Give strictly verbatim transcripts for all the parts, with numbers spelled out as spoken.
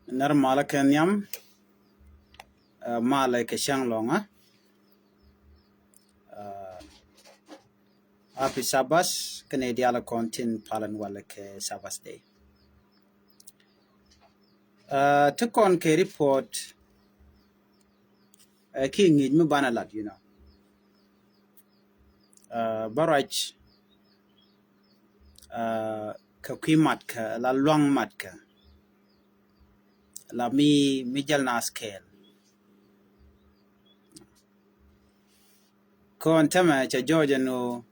Nɛr malä kɛ nhiam, ɛ, malä kɛ cäŋ lɔŋä. Ɛ, happy Sabbath, kɛnɛ diaal kɔn tin palä walɛ kɛ Sabbath day. Ɛ, ti kɔn kɛ report, ɛ, ki ŋi̱i̱c mi banɛ lat, you know. Ɛ, bä ruac, ɛ, kɛ kui̱ matkɛ, la luaŋ matkɛ, la mi, mi jäl naath kɛɛl. Kɔn tämɛ cɛ jɔɔc ɛn ɣöö,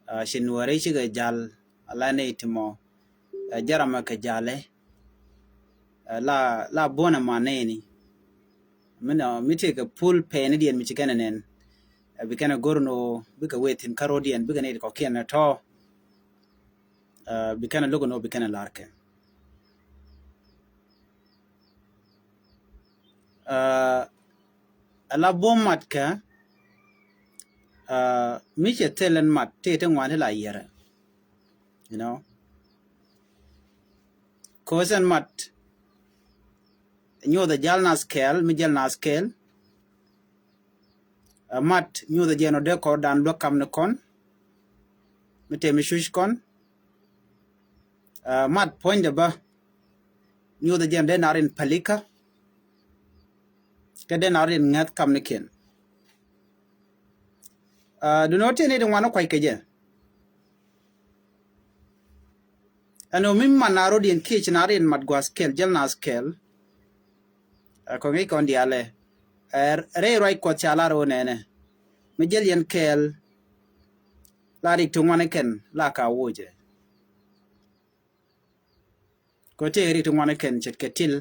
ɛ, ci Nuääri cikɛ jal, ala nɛy ti mɔ, ɛ, jɛramɛ kɛ jalɛ, ɛ, la, la buɔ̱nɛ man nɛɛni. Mi nɔ, mi tëëkɛ pul pɛɛni diɛn mi ci kɛn ɛ nɛn. Ɛ, bi kɛn ɛ go̱r ɛn ɣöö bikɛ wee thi̱n kä ro̱diɛn, bikɛ nɛy ti kɔ̱kiɛn ɛ tɔ̱. Ɛ, bi kɛn ɛ lo̱k ɛn ɣöö bi kɛn ɛ la̱r kɛ. Ɛ, ala buɔ̱m matkɛ, ɛ, mi cɛ thil ɛn mat tëë ti ŋuan ti la yiɛrɛ. You know, ko̱o̱th ɛn mat nyuuth ɛ jal naath kɛɛl, mi jɛl naath kɛɛl. Ɛ, mat nyuuth ɛ jɛn ɔ dee kɔr dan luäk kam ni kɔn, mi tëë mi cuc kɔn. Ɛ, mat puɔ̱nydɛ bä nyuuth ɛ jɛn dee nar in pälikä, kɛ dee nar in ŋäth kam ni kiɛn. Ɛ, dunɔ tëë ni di ŋuan ɔ kuac kɛ jɛ. Ɛn ɣöö mi man na ro̱diɛn kiɛ ci na riɛn mat gua̱a̱th kɛl, jäl naath kɛl. Ɛ, kɔŋ i̱ kɔn diaalɛ. Ɛ, rɛy ruac Kuɔth ca lar ɣöö nɛnɛ, mi jäl yɛn kɛɛl, la rik ti ŋuan ikɛn la ka wocɛ. Kɛ tëë rik ti ŋuan ikɛn ce̱tkɛ til,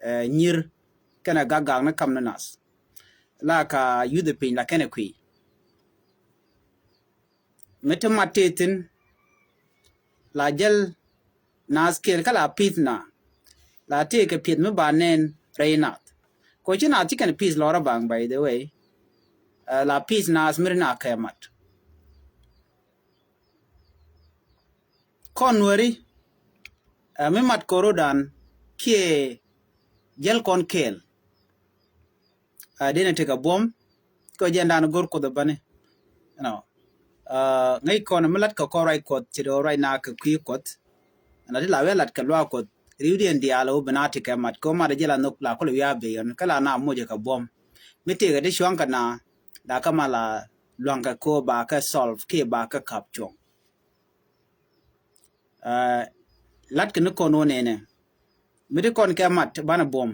ɛ, nyir kɛnɛ gak gak ni kam ni nath. La ka yuth ɛ piny la kɛnɛ kui̱. Mi ti mat tëë thi̱n, la jäl naath kɛɛl kä la pi̱th na, la tëëkɛ pi̱th mi ba nɛn rɛy nath. Kɛ ci naath ci kɛn pi̱th lɔrä baŋ, by the way. Ɛ, la pi̱th naath mi ri na kɛ mat. Kɔn Nuääri, ɛ, mi mat kɛ ro̱dan kiɛ jäl kɔn kɛɛl. Ɛ, denɛ tekɛ buɔ̱m kɛ jɛn dan go̱r Kuoth ɛ bäni. You know, ɛ, ŋäc kɔn mi lat kɛ kɔn ruac Kuɔth, ci dee ruac na kɛ kui̱ Kuɔth. Ɛn a ti la wi̱i̱ a lat kɛ luaak Kuɔth, ri̱wdiɛn diaal ɛ wä bi na tekɛ mat kɛ mat ɛ jɛ la nhök la kulɛ wi̱i̱ a ben kɛn, kä la na moc ɛ kɛ buɔ̱m. Mi tëëkɛ ti cua̱ŋ kɛ na, la kä ma la lua̱ŋ kɛ ko̱ ba kɛ solve kiɛ ba kɛ ka̱p cuɔ̱ŋ. Ɛ, lat kɛ ni kɔn wä nɛnɛ. Mi ti kɔn kɛ mat banɛ buɔ̱m.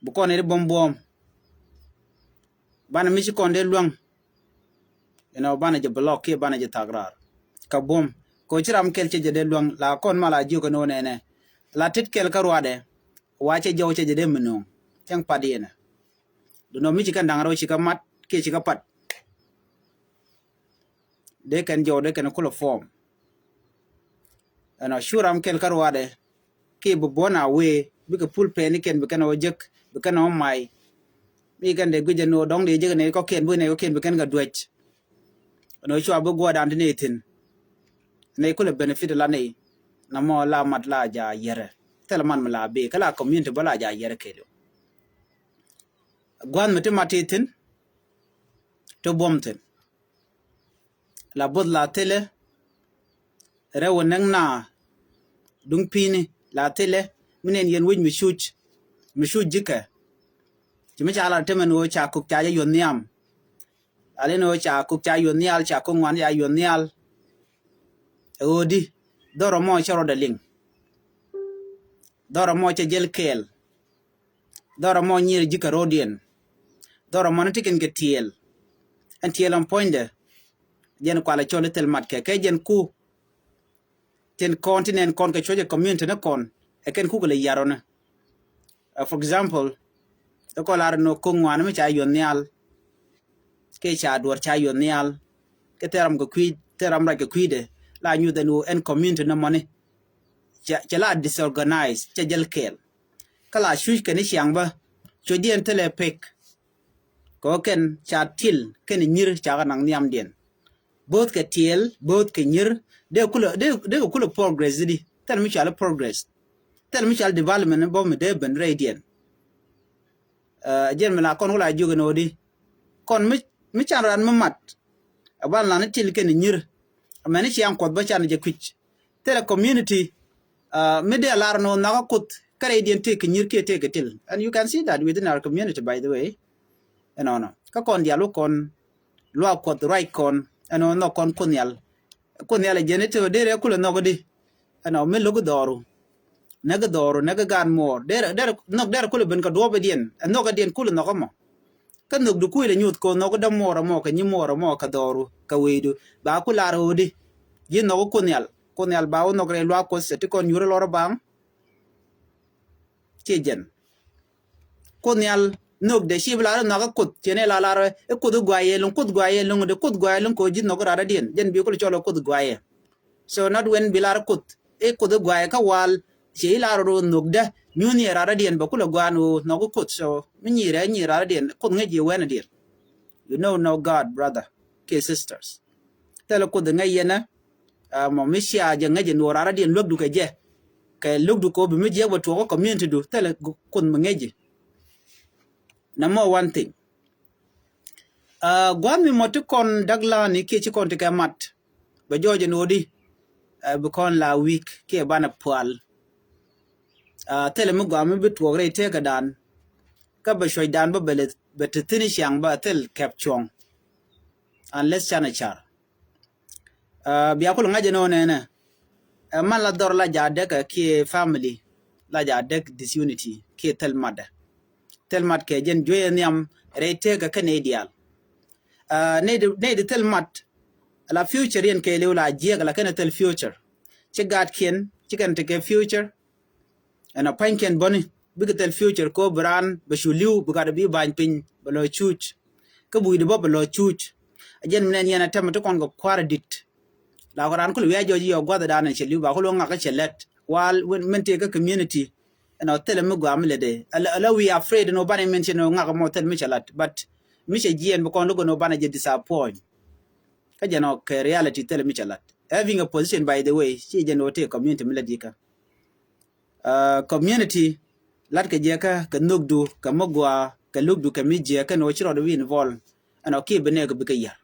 Bi kɔn iri buɔ̱m buɔ̱m. Banɛ mi ci kɔn dee luäŋ. You know, banɛ jɛ block kiɛ banɛ jɛ thak raar. Kɛ buɔ̱m. Kɛ ci ram kɛl cɛ jɛ dee luäŋ. La kɔn ma la jiök kɛ ni wä nɛnɛ. La tit kɛl kä ruadɛ. Wa cɛ jɔw cɛ jɛ dee mi nuɔ̱ŋ. Cɛŋ pat yɛnɛ. Dunɔ mi ci kɛn da̱ŋ rɛw ci kä mat kiɛ ci kä pat. Dee kɛn jɔw dee kɛn kulɛ form. Ɛnɔ cu ram kɛl kä ruadɛ. Kiɛ bi buɔ̱n a wee bikɛ pul pɛn ikɛn bi kɛn ɔ jek bi kɛn ɔ may. Mi kɛn dee guic ɛn ɣöö dɔ̱ŋ dee jek ɛn ɛ kɔ̱kiɛn bi nɛ kɔ̱kiɛn bi kɛn kɛ duec. Ɛn ɣöö cua bi guɔ̱ɔ̱rdan ti nɛy thi̱n. Nɛy kulɛ benefit la nɛy. Namɔ la mat la ja yɛrɛ. Thilɛ mat mi la bee kä la community bä la ja yɛrɛ kɛɛliw. Gua̱a̱th mi ti mat ti thi̱n. Ti buɔ̱m thi̱n. La bo̱th la thilɛ. Rɛw wä näk na duŋ pi̱i̱ni la thilɛ. Mi nɛn yɛn wec mi cuc. Mi cuc ji̱kɛ. Ci mi ca la temɛ ni ɣöö ca kuk ca jɛ yuɔ̱th nhiam. Alin ɣöö ca kuk ca yuɔ̱th nhial, ca kuk ŋuan ca yuɔ̱th nhial. Ɛ ɣöö di dhɔrɔ mɔ cɛ rɔɔdɛ liŋ. Dhɔrɔ mɔ cɛ jɛl kɛɛl. Dhɔrɔ mɔ nyier ji̱ kɛ ro̱diɛn. Dhɔrɔ mɔ ni ti kɛn kɛ tiɛɛl. Ɛn tiɛɛl ɛn puɔ̱nydɛ. Jɛn kualɛ cɔl i̱ thil matkɛ kɛ jɛn ku. Tin kɔn ti nɛn kɔn kɛ cuɔcɛ community ni kɔn ɛ kɛn kukɛ lɛ yar ɔni. Ɛ, for example, ɛ kɔn lar ni kɔn ŋuani mi ca yuɔth nhial. Kɛ ca duɔr ca yuɔth nhial. Kɛ thɛram kɛ kui̱, thɛram rac kɛ kui̱dɛ la nyuth ɛn ɣöö ɛn community ni mɔni. Cɛ, cɛ la disorganize, cɛ jɛl kɛɛl. Kä la cuc kɛn i̱ ciaŋ bä cuc diɛn thilɛ pek. Kɛ ɣöö kɛn ca til kɛn inyir ca kɛ naŋ nhiamdiɛn. Bo̱o̱th kɛ tiɛɛl, bo̱o̱th kɛ nyir, dee kulɛ, dee, dee kɛ kulɛ progress di. Thil mi cɔal i̱ progress. Thil mi cɔal i̱ development bä mi dee ben rɛydiɛn. Ɛ jɛn mi la kɔn wä la jiök ɛn ɣöö di kɔn mi, mi can raan mi mat. Ɛ ban lan i̱ til kɛn i̱ nyir. Ɛ mɛn i̱ ciaŋ kuɔth bä can jɛ kui̱c. Thilɛ community mi dee lar ni wä nhɔkä kuoth kärɛ i̱ diɛn tëëk kɛ nyir kiɛ tëëk kɛ til. And you can see that within our community, by the way. Ɛnɔnɔ kä kɔn dial wä kɔn luaak kuɔth ruac kɔn ɛn wä nhɔk kɔn kuoth nhial. Kuoth nhial ɛ jɛn i̱ tëë derɛ kulɛ nhɔk di ɛnɔ mi lo̱k i̱ dhɔru. Näk i̱ dhɔru näk i̱ gaat muɔɔr derɛ, derɛ nhɔk derɛ kulɛ ben kɛ duɔɔp i̱ diɛn ɛ nhɔk i̱ diɛn kulɛ nhɔk ɛmɔ. Kä nhök di kui̱lɛ nyuth ko̱ nhɔk dämuɔɔr ɛmɔ kɛ nyimuɔɔr ɛmɔ kɛ dhɔru kɛ wecdu ba ku lar ɣöödi. Ji̱ nhɔk kuoth nhial, kuoth nhial ba wä nhɔk rɛy luaak kuɔth cɛ ti kɔn nyuur ɛ lɔr ɛ baŋ. Ciɛ jɛn kuoth nhial nhök dee ci bi lar ɛ nhɔk ɛ kuoth ciɛ ni la lar ɛ kuoth ɛ guayɛ luŋ kuoth guayɛ luŋ de kuoth guayɛ luŋ ko̱ ji̱ nhɔk ɛ rat ɛ diɛn jɛn bi kulɛ cɔl ɛ kuoth guayɛ. So not when bi lar kuoth i̱ kuoth i̱ guay kä wal. Ciɛ i̱ lar ro nhök dä nyuth ni ɛ rat adiɛn bɛ kulɛ guan ɣöö nhɔk i̱ kuoth. So mi nyirɛ nyir rat adiɛn kuoth ŋäc yɛ wɛn adiɛn. You know no God, brother kiɛ sisters. Thilɛ kuoth i̱ ŋäc yɛn ɛ mɔ mi cia jɛ ŋäc in ɣöö rat adiɛn luäkdu kɛ jɛ. Kɛ luäkdu kɛ ɣöö bi mi jiɛk bɛ tuɔɔk kä community du thilɛ kuoth mi ŋäc i̱. Number one thing. Gua̱a̱th mi mɔ ti kɔn da̱k la̱a̱ni kiɛ ci kɔn ti kɛ mat bɛ jɔɔc ɛn ɣöödi. Bi kɔn la wi̱i̱k kiɛ banɛ pual. Thilɛ mi gɔaa mi bi tuɔɔk rɛy tëëkädan. Kä bɛ cuɔ̱cdan bä bɛ te thi̱n i̱ ciaŋ bä thil kɛp cuɔ̱ŋ. Unless canɛ car. Bia kul ŋa̱c ɛn ɣöö nɛnɛ ɛ man la dhɔr la ja̱ däk ɛ kiɛ family la ja̱ däk disunity kiɛ thil matdɛ. Thil mat kɛ jɛn juey ɛ nhiam rɛy tëëkä kä nɛy diaal. Nɛy di thil mat la future yɛn kɛɛliw la jiɛk la kɛn ɛ thil future. Ci gaatkiɛn ci kɛn tekɛ future. Ɛn a pa̱nykiɛn bäni bikɛ thil future ko bi raan bɛ cu li̱w bi gat bi ba̱ny piny bɛ lɔ cuc. Kä buc di bä bɛ lɔ cuc. A jɛn mi nɛn yɛn a tɛmɛ ti kɔn kɛ kua̱r dit. La kɛ raan kul wi̱i̱ a jɔc yɔ gua̱thdan ɛn cɛ li̱w ba kul wä ŋak kä cɛ lɛt wal min tëë kä community. Ɛn a thilɛ mi gɔaa mi lɛ dee ala wi̱i̱ afraid ɛn wä banɛ min cɛ ni wä ŋak mɔ thil mi cɛ lat but mi cɛ jiɛn bi kɔn lo̱k ɛn wä banɛ jɛ disappoint. Kä jɛn ɔ kɛ reality thilɛ mi cɛ lat having a position by the way ci jɛn wä tëë community mi lɛ dikä. Community lat kɛ jɛ kä kɛ nhökdu kɛ mi gɔaa kɛ lukdu kɛ mi jiɛ kɛn ɣöö ci rɔɔdɛ wi̱i̱ involve. Ɛn ɔ kiɛ bi nɛɛk bi kɛ yiar.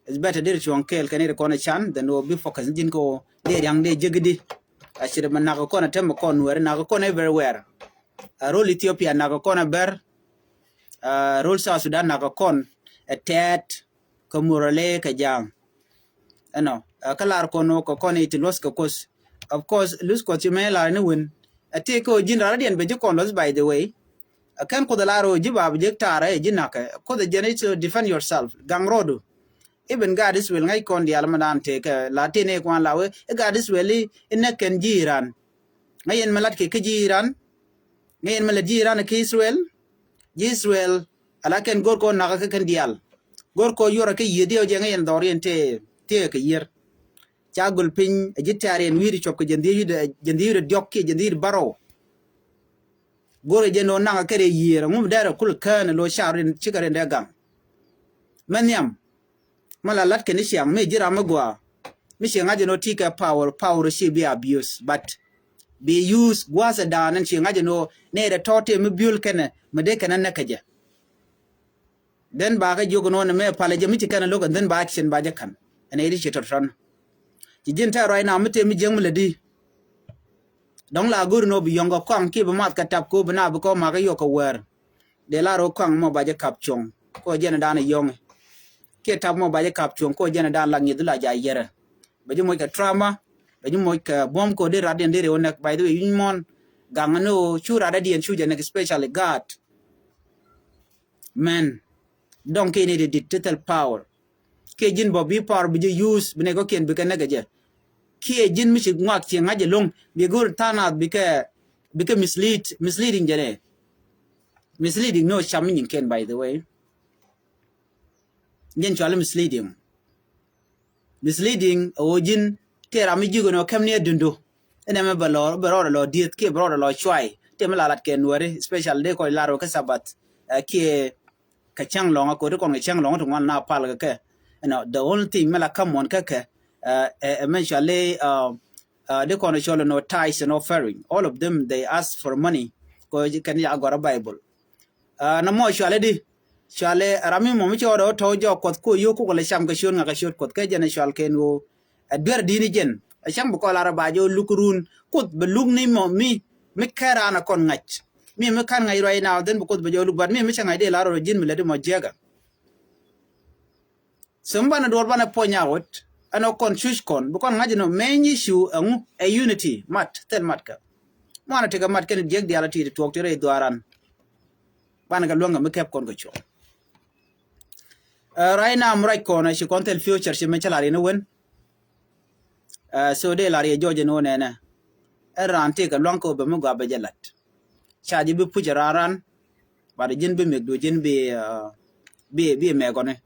It's better deri cuɔ̱ŋ kɛɛl kɛn iri kɔn ɛ can than ɣöö bi focus ji̱n kä ɣöö dee ria̱ŋ dee jek di. A ci ri mi nak kɔn ɛ tɛm kɔn nuɛɛri nak kɔn everywhere. A rol Ethiopia nak kɔn ɛ bɛr. A rol South Sudan nak kɔn ɛ tɛɛt. Kä murale kɛ ja̱a̱ŋ. Ɛnɔ kä lar kɔn wä kɛ kɔn iti luɔth kɛ kuoth. Of course luth kuɔth ci mɛ lar ni wen. Ɛ ti kɛ wä ji̱n rar diɛn bɛ ji̱ kɔn luɔth by the way. Ɛ kɛn kuoth ɛ lar wä ji̱ ba bi ji̱ tar ɛ ji̱ nakɛ kuoth ɛ jɛn i̱ defend yourself gaŋ rɔɔdu. Even gaat Israel ŋäc kɔn diaal mɛ dan tëëkɛ la tin i̱ kuan la wee i̱ gaat Israel i̱ näk kɛn ji̱ Iran. Ŋäc yɛn mɛ lat kɛ kä ji̱ Iran. Ŋäc yɛn mɛ lat ji̱ Iran kä Israel. Ji̱ Israel ala kɛn go̱r kɔn nakä kä kɛn diaal. Go̱r kɔn yuɔrɛ kä yiëë diɛw jɛ ŋäc yɛn dhɔriɛn tëë tëë kɛ yiër. Ca gol piny ɛ ji̱ tɛ̈riɛn wi̱i̱ri cuɔp kɛ jɛn dhiec wi̱i̱dɛ jɛn dhiec wi̱i̱dɛ diɔ̱k kiɛ jɛn dhiec wi̱i̱dɛ bärɔw. Go̱r ɛ jɛn ɣöö naŋ ɛ kɛ rɛy yiëër ɛŋu mi dɛrɛ kul kään ɛ lo̱c car rin cikɛ rin dee gaŋ. Mɛ nhiam mɛ la lat kɛn i̱ ciaŋ mi ji̱ ram mi gɔaa. Mi ci ŋa̱c ɛn ɣöö ti kɛ power, power ci bi abuse but bi use gua̱a̱th ɛ da̱a̱n ɛn ci ŋa̱c ɛn ɣöö nɛy rɛ tɔ̱ tëë mi biöl kɛnɛ mi dee kɛn ɛ näk kɛ jɛ. Then ba kɛ jiök ɛn ɣöö nɛ mɛ palɛ jɛ mi ci kɛn ɛ lo̱k ɛn then ba action ba jɛ ka̱n ɛn ɛ ri ci tɔ̱tɔ̱n. Ci ji̱n tɛ̈r ruac na mi tëë mi jiäk mi lɛ di. Dɔ̱ŋ la go̱ri ni ɣöö bi yɔ̱ŋ kɛ kɔaŋ kiɛ bi math kɛ tap kɛ ɣöö bi na bi kɔn makä yɔk kɛ wäär. Dee lar ɣöö kɔaŋ mɔ ba jɛ kap cuɔ̱ŋ kɛ ɣöö jɛn ɛ da̱a̱n ɛ yɔ̱ŋ. Kiɛ tap mɔ ba jɛ kap cuɔ̱ŋ kɛ ɣöö jɛn ɛ da̱a̱n la ŋi̱eth la ja̱ yɛrɛ. Bɛ ji̱ moc kɛ trauma. Bɛ ji̱ moc kɛ buɔ̱m kɛ ɣöö dee rat diɛn dee rɛw näk by the way wi̱ny muɔ̱ɔ̱n. Gaŋ ni ɣöö cu rat diɛn cu jɛ näk especially gaat. Mɛn dɔ̱ŋ kiɛ ni ti dit ti thil power. Kiɛ ji̱n bɔ bi power bi jɛ use bi nɛy kɔ̱kiɛn bikɛ näk kɛ jɛ. Kiɛ ji̱n mi ci ŋuak ci ŋa̱c ɛlɔ̱ŋ bi go̱r tha̱a̱ŋ nath bikɛ bikɛ mislead, misleading jɛ nɛ. Misleading ni ɣöö cam mi nyinkɛn by the way. Jɛn cuali misleading. Misleading ɛ ɣöö ji̱n tëë ram mi ji̱k ɛn ɣöö kɛm ni ɛ dundo. Ɛn ɛmɛ bɛ lɔ bɛ rɔɔdɛ lɔ dieth kiɛ bɛ rɔɔdɛ lɔ cuay tëë mi la lat kɛ nuääri especially dee kɔc lar ɣöö kä Sabbath. Kiɛ kɛ cäŋ lɔ̱ŋä ko̱ti kɔn kɛ cäŋ lɔ̱ŋä ti ŋuan na pal kɛ kɛ. You know, the only thing mi la ka̱m muɔ̱n kä kɛ ɛ mɛ cuali Uh, di kɔn cɔl ni tithes and offering. All of them, they ask for money. Kɛ kɛn ya gɔrä Bible. Uh, na mɔ cualɛ di. Cualɛ ram mi mɔ mi cɔɔdɛ wä tɔw jɔk Kuɔth ko yo kukɛ lɛ cam kɛ ciöt ŋa kɛ ciöt Kuɔth kɛ jɛn cual kɛn wo. Ɛ duer dini jɛn. Ɛ cam bi kɔl arɛ ba jɛ wä luk run. Kuoth bɛ luk ni mɔ mi, mi kɛn ran a kɔn ŋa̱c. Mi, mi kɛn ŋa̱c right now, then bi Kuoth bɛ jɛ wä luk, but mi, mi cɛ ŋa̱c di lar rɔ jin mi lɛ di mɔ jiɛkɛ. So mi banɛ duɔr banɛ puɔny a wot ɛn ɔ kɔn cuc kɔn bi kɔn ŋa̱c inɔ meny icu ɛŋu ɛ unity mat thil mat kä. Muanɛ tikɛ mat kɛn diɛk dial a ti ti tuɔk ti rɛy dhuaran. Banɛ kɛ luäŋ kɛ mi kɛp kɔn kɛ cuɔk. Right now mi ruac kɔn ɛ ci kɔn thil future ci mi cä lar in wen. So dee lar yɛ jɔc in wä nɛnɛ. Ɛn raan tikɛ luaŋ kɛ wä bɛ mi gɔaa bɛ jɛ lat. Ca ji̱ bi puc ran ran. But ji̱n bi mɛk du ji̱n bi bi bi mɛk ɔni.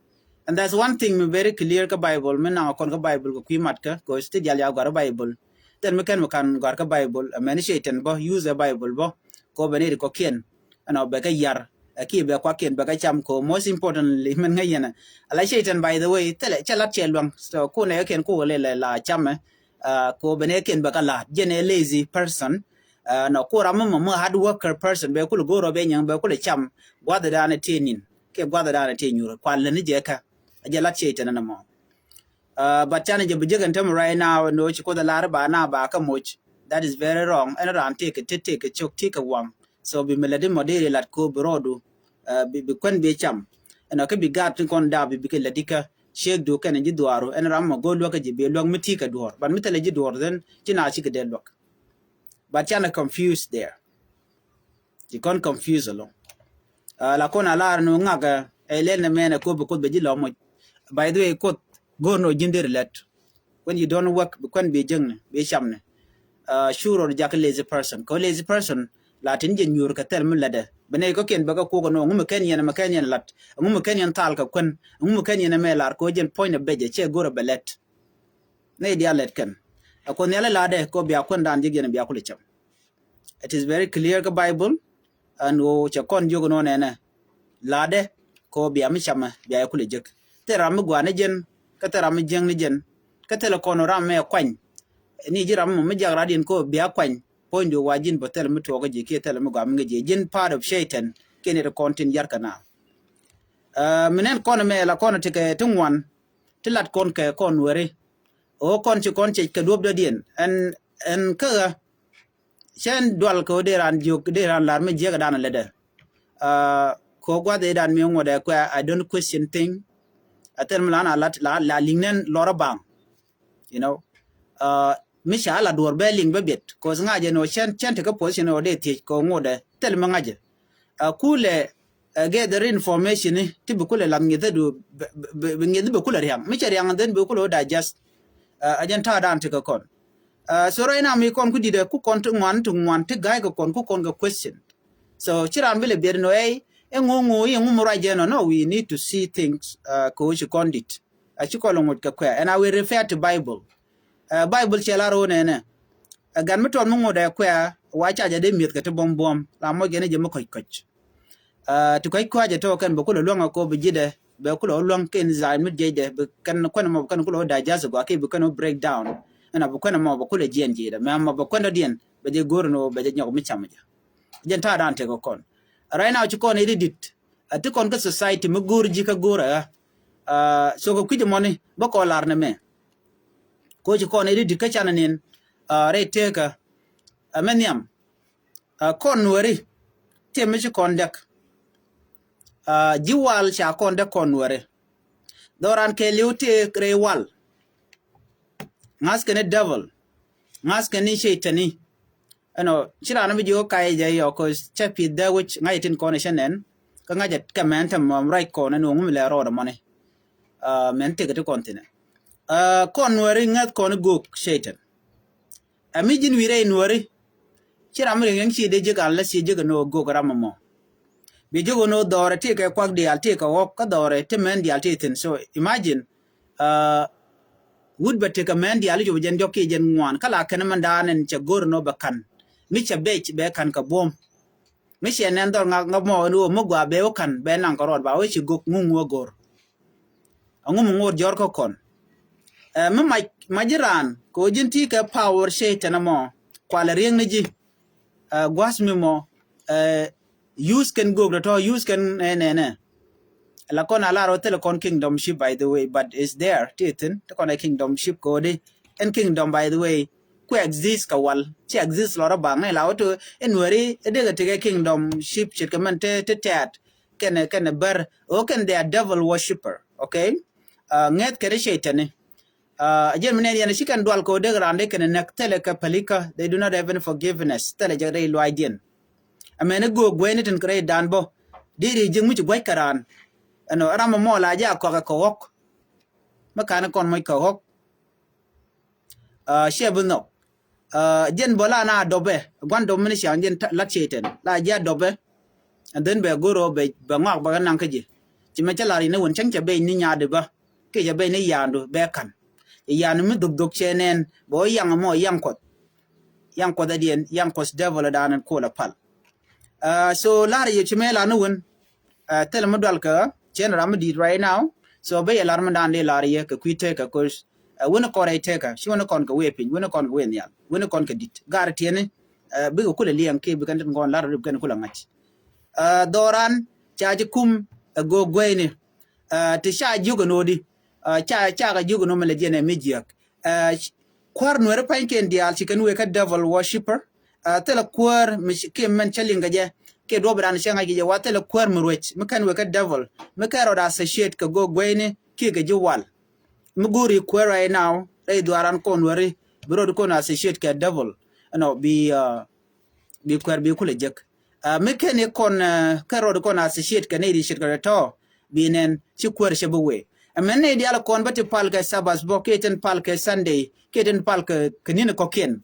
And that's one thing mi very clear kä Bible mi naŋ kɔn kä Bible kɛ kui̱ mat kä kɛ ti dial ya gɔr Bible. Then mi kɛn mi kan gɔr kä Bible a mɛn Satan bä use a Bible bä. Kɛ wä bɛ ni ri kɔkiɛn ɛn ɔ bɛ kä yar. Ɛ ki bɛ kuakiɛn bɛ kä cam kɛ wä most importantly mɛn ŋäc yɛn ɛ ala Satan by the way thilɛ cɛ lat cɛ luaŋ. So kunɛ kiɛn ku wä lɛ la cam ɛ. Kɛ wä bɛ ni kiɛn bɛ kä lat jɛn ɛ lazy person. Nɔ ku ram mi mɔ mi hard worker person bɛ kulɛ go̱o̱r ɔ bɛ nyɛŋ bɛ kulɛ cam. Gua̱dhɛ danɛ tëë nin kiɛ gua̱dhɛ danɛ tëë nyuur kual lɛ ni jɛ kä. A jɛ lat cɛ itɛn ɛn ɛmɔ. But canɛ jɛ bi jek ɛn tämɛ right now ni wä ci Kuoth ɛ lar ba na ba kä moc. That is very wrong. Ɛn raan tëë kɛ tet tëë kɛ cok tëë kɛ waŋ. So bi mi lɛ di mɔ dee ri lat ko bi rɔɔdu. Bi kuɛn bi cam. Ɛn ɔ kä bi gaat tin kɔn dap bi kɛ lɛ di kä. Ciek du kɛn ji̱ dhuaaru ɛn ram mɔ go̱o̱r luäk kä ji̱ bi luäk mi ti kɛ duɔ̱ɔ̱r but mi thilɛ ji̱ duɔ̱ɔ̱r then ci na cikɛ dee luäk. But canɛ confused there. Ci kɔn confused along. La kɔn a lar ni ŋak ɛ lɛl ni mɛn ɛ Kuoth bi Kuoth bɛ ji̱ lɔ moc. By the way Kuoth go̱o̱r ni ɔ ji̱n deri lɛt. When you don't work bi kuɛn bi jiäkni bi camni. Cu rɔ jakä lazy person kɛ lazy person. La tin jɛ nyuur kɛ thɛl mi lätdɛ bi nɛy kɔkiɛn bɛ kɛ kuɔk ni ɔ ŋu mi kɛn yɛn mi kɛn yɛn lat. Ŋu mi kɛn yɛn thal kɛ kuɛn. Ŋu mi kɛn yɛn mɛ lar kɛ ɔ jɛn puɔ̱ny ni bɛcɛ cɛ go̱o̱r ɛ bɛ lɛt. Nɛy diaal lɛt kɛn. Ɛ Kuoth Nhial ɛ latdɛ kɛ ɔ bia kuɛn dan ji̱k yɛn bia kulɛ cam. It is very clear kä Bible. Ɛn ɣöö cɛ kɔn jiök ɛn ɣöö nɛnɛ latdɛ kɛ ɣöö bia mi camɛ bia yɛ kulɛ jek. Thil ram mi gua̱a̱r ni jɛn kä thil ram mi jiäŋ ni jɛn kä thil kɔn ram mɛ kuany. Ni ji̱ ram mi jak rat yɛn kɛ ɣöö bia kuany puɔ̱nydu wa ji̱n bä thil mi tuɔɔk kä ji̱ kiɛ thil mi gua̱a̱r mi ŋäc ji̱ ji̱n part of Satan kiɛ ni ti kɔn tin yarkɛ na. Mi nɛn kɔn mɛ la kɔn ti kɛ ti ŋuan ti lat kɔn kɛ kɔn weri. Ɣöö kɔn ci kɔn cɛc kɛ duɔ̱p dɔ̱diɛn ɛn ɛn kä ɣä. Cɛn dual kɛ wä dee ran jiök dee ran lar mi jiäk dan lätdɛ. Kɛ wä gua̱th idan mi ŋuɔdɛ kuɛ I don't question thing. A thil mi lan a lat la la liŋ nɛn lɔr a baŋ. You know. Mi ca la duɔr bɛ liŋ bɛ biɛt kos ŋa̱cɛ ni wä cɛn cɛn ti kä position wä dee thiec kɛ wä ŋuɔdɛ thil mi ŋa̱cɛ. Kulɛ gather information ni ti bi kulɛ lath ŋi̱thädu bi ŋi̱th bi kulɛ riaŋ mi cɛ riaŋ then bi kulɛ wä digest. A jɛn ta̱a̱ dan ti kɛ kɔn. So right now mi kɔn ku di̱t ɛ ku kɔn ti ŋuan ti ŋuan ti ga̱a̱c kɛ kɔn ku kɔn kɛ question. So ci raan bi lɛ biɛt nɔ ɛy ɛ ŋu ŋu i̱ ŋu mi ruac jɛ nɔ no we need to see things. Kɛ wä ci kɔn di̱t a ci kɔn lɛ ŋuc kɛ kuɛ and I will refer to Bible. Bible cɛ lar wä nɛnɛ. Ɛ gan mi tɔt mi ŋuɔdɛ kuɛ wa ca jɛ dee mi̱eth kɛ ti buɔm buɔm la mɔc kɛ ni jɛ mi kɔc kɔc. Ti kɔc kua̱cɛ tɔk kɛn bɛ kulɛ luäŋ a kop bi ji̱dɛ bɛ kulɛ wä luäŋ kɛn za̱a̱c mi jiɛcdɛ bi kɛn kuɛn mɔ bi kɛn kulɛ wä digest gɔaa kiɛ bi kɛn wä break down. Ɛn a bi kuɛn mɔ bɛ kulɛ jiɛn ji̱dɛ mɛ mɔ bɛ kuɛn dɔ̱diɛn bɛ jɛ go̱o̱r ni wä bɛ jɛ nyɔk mi cam jɛ. Jɛn ta̱a̱ dan tekɛ kɔn. Right now ci kɔn i̱ di dit a ti kɔn kä society mi go̱o̱r ji̱ kä go̱o̱r a ɣä. So kɛ kui̱c mɔni bä kɔn lar ni mɛ. Ko ci kɔn i̱ di dit kä canɛ nin rɛy tekä. Ɛ mɛ nhiam. Kɔn nuɛri tiɛ mi ci kɔn dɛk. Ji̱ wal ca kɔn dɛk kɔn nuɛri. Dhɔran kɛɛliw tiɛ rɛy wal. Ŋa̱th kɛn i̱ devil. Ŋa̱th kɛn i̱ ceitani. Ɛnɔ ci ran mi ji̱ wä kay jɛ yɔ kɔ cɛ pi̱th dɛ wec ŋa̱c itin kɔn i̱ cɛ nɛn. Kä ŋa̱c kɛ mɛn tɛm mɔm ruac kɔn ɛn wä ŋum lɛ rɔɔdɛ mɔni. Mɛn tëk ti kɔn thinɛ. Kɔn nuɛri ŋäth kɔn i̱ gok ceitan. Ɛ mi ji̱n wi̱rɛ in wääri. Ci ram mi riŋ riŋ ci dee jek an la ci jek ni wä gok ram mɔ. Bi jek ni wä dhɔrɛ ti kɛ kuak diaal ti kɛ ɣɔk kä dhɔrɛ ti mɛn diaal ti thin. So imagine, wut bɛ ti kɛ mɛn diaal i̱ cop jɛn jɔk ki jɛn ŋuan kä la kɛn mɛn daan ɛn cɛ go̱r ni wä bɛ kan. Mi cɛ bec bɛ kan kɛ buɔ̱m. Mi cɛ nɛn dhɔr ŋak ŋak mɔ ni wä mi gua bɛ wä kan bɛ naŋ kɛ rɔɔd ba wä ci gok ŋuŋ wä go̱r. Aŋu mi ŋot jɔr kä kɔn. Ɛ, mi mac mac ji̱ raan kɛ ɣöö ji̱n ti kɛ power cɛ tɛn ɛmɔ. Kualɛ riɛŋni ji̱. Ɛ, gua̱th mi mɔ, ɛ, use kɛn gök dɔ̱tɔ̱, use kɛn nɛnɛ. La kɔn a lar ɣöö thilɛ kɔn kingdomship, by the way, but it's there. Ti thi̱n ti kɔn ɛ kingdomship kɛ ɣöö di ɛn kingdom, by the way, ku exist kɛ wal. Ci exist lɔrä baŋ ni la wä to in weri i dikɛ tikɛ kingdomship ce̱tkɛ mɛn ti ti tɛ̈t kɛnɛ kɛnɛ bär ɣöö kɛn they are devil worshipper. Okay. Ŋɛth kɛn i cɛ tɛni. A jɛn mi nɛn yɛn ci kɛn dual kɛ ɣöö dek raan dee kɛn näk thilɛ kɛ pälikä. They do not have any forgiveness. Thilɛ jɛ rɛy luaacdiɛn. Ɛmɛn i̱ göök guɛyni tin kɛ rɛy dan bä. Dee ri ji̱ mi ci gua̱c kɛ raan. Ɛnɔ ram ɛmɔ la jɛ a kɔakɛ kɛ ɣɔ̱k. Mi ka̱n kɔn moc kɛ ɣɔ̱k. Ciɛ bi nhɔk. Jɛn bä la na dɔpɛ gua̱n dɔp mi ni ciaŋ jɛn lat cɛy tɛn la jɛ a dɔpɛ. And then bɛ go̱r ɔ bɛ ŋɔak bɛ kɛ naŋ kä ji̱. Ci mɛ cä lar yini wun cäŋ cɛ bɛy ni nyaatdi bä kiɛ cɛ bɛy ni yaandu bɛ ka̱n. Cɛ yaandu mi dhuk dhuk cɛ nɛn bɛ wä yaŋ mɔ yaŋ kuɔth. Yaŋ kuɔth adiɛn yaŋ kuɔth devil dan in kuɔl a pal. So lar yɛ ci mɛ la ni wun. Thilɛ mi dual kä cɛn ram mi di̱i̱t right now. So bɛ yɛ lar mi dan dee lar yɛ kɛ kui̱ tekä kos. Wini kɔn rɛy tekä ci wini kɔn kɛ wee piny wini kɔn kɛ wee nhial wini kɔn kɛ di̱t gar tiɛni. Bikɛ kulɛ liɛŋ kiɛ bikɛn tin kɔn lar rip kɛn kulɛ ŋa̱c. Dhoran ca ji̱ kum ɛ go̱o̱k gueyni. Ti ca jiök ɛn ɣöödi ca ca kɛ jiök ɛn ɣöö mi lɛ jiɛn ɛ mi jiäk. Kuäär nuɛri pa̱nykiɛn diaal ci kɛn wëë kä devil worshipper. Thilɛ kuäär mi kiɛ mɛn cä liŋ kɛ jɛ kiɛ duɔpidan cä ŋa̱c kɛ jɛ wa thilɛ kuäär mi ruec mi kɛn wëë kä devil mi kɛn rɔɔd associate kɛ go̱o̱k gueyni kiɛ kɛ ji̱ wal. Mi go̱o̱ri kuäär right now rɛy dhuaaran kɔn nuɛri bi rɔɔd kɔn associate kɛ devil. Ɛnɔ bi bi kuɛr bi kulɛ jek. Mi kɛn i̱ kɔn kɛ rɔɔd kɔn associate kɛ nɛy ri ce̱tkɛ rɛ tɔ bi nɛn ci kuɛr cɛ bi wee. Ɛmɛn nɛy diaal kɔn bä ti pal kɛ Sabbath bä kiɛ tin pal kɛ Sunday kiɛ tin pal kɛ kɛ ni̱n kɔkiɛn.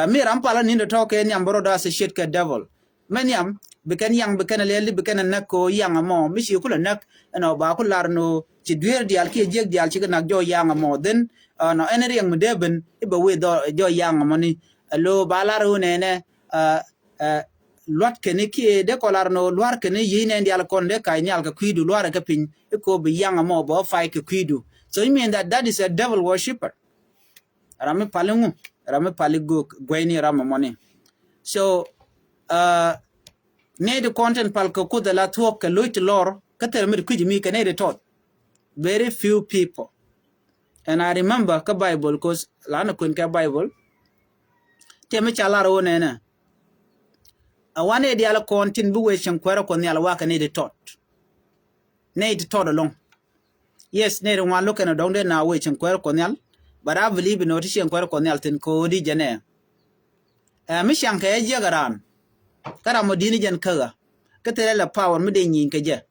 Mi ram pal ni̱n tɔ kɛ nhiam bä rɔɔd associate kɛ devil. Mɛ nhiam bi kɛn yaŋ bi kɛn lɛl bi kɛn näk kɛ yaŋ ɛmɔ mi ci kulɛ näk. Ɛnɔ ba ku lar nɔ ci dueer diaal kiɛ jiɛk diaal ci kɛ nak jɔ yaŋ ɛmɔ dhin. Ɛnɔ ɛn riɛŋ mi dee ben i̱ bɛ wee jɔ yaŋ ɛmɔ ni. Alo ba lar ɣöö nɛnɛ luat kɛn i̱ kiɛ dee kɔn lar nɔ luar kɛn i̱ yi̱ nɛn diaal kɔn dee ka̱c nhial kɛ kui̱du luar kɛ piny i̱ kɛ ɣöö bi yaŋ ɛmɔ bɛ wä pay kɛ kui̱du. So you mean that that is a devil worshipper. Ram mi pal iŋu ram mi pal i̱ göök gueyni ram ɛmɔni. So nɛy ti kɔn tin pal kɛ kuoth ala thuɔ̱k kɛ lo̱c ti lɔr kä thil mi ti kui̱c mi kɛ nɛy ti tɔth. Very few people. And I remember kä Bible cause lan kuën kɛ Bible. Tiɛ mi ca lar wä nɛnɛ. A wan nɛy diaal kɔn tin bi wee cieŋ kuɛɛrä kuɔth nhial wakɛ nɛy ti tɔt. Nɛy ti tɔt ɛlɔ̱ŋ. Yes nɛy ti ŋuan lo̱k kɛn ɛ dɔ̱ŋ dee na wee cieŋ kuɛɛrä kuɔth nhial. But I believe in ɔ ti cieŋ kuɛɛrä kuɔth nhial thin ko̱o̱di jɛnɛ. Ɛ mi ciaŋ kɛ ɛ jiäk ɛ raan. Kä ram mɔ di̱t ni jɛn käkä kä thilɛ lɛ power mi dee nyieny kɛ jɛ.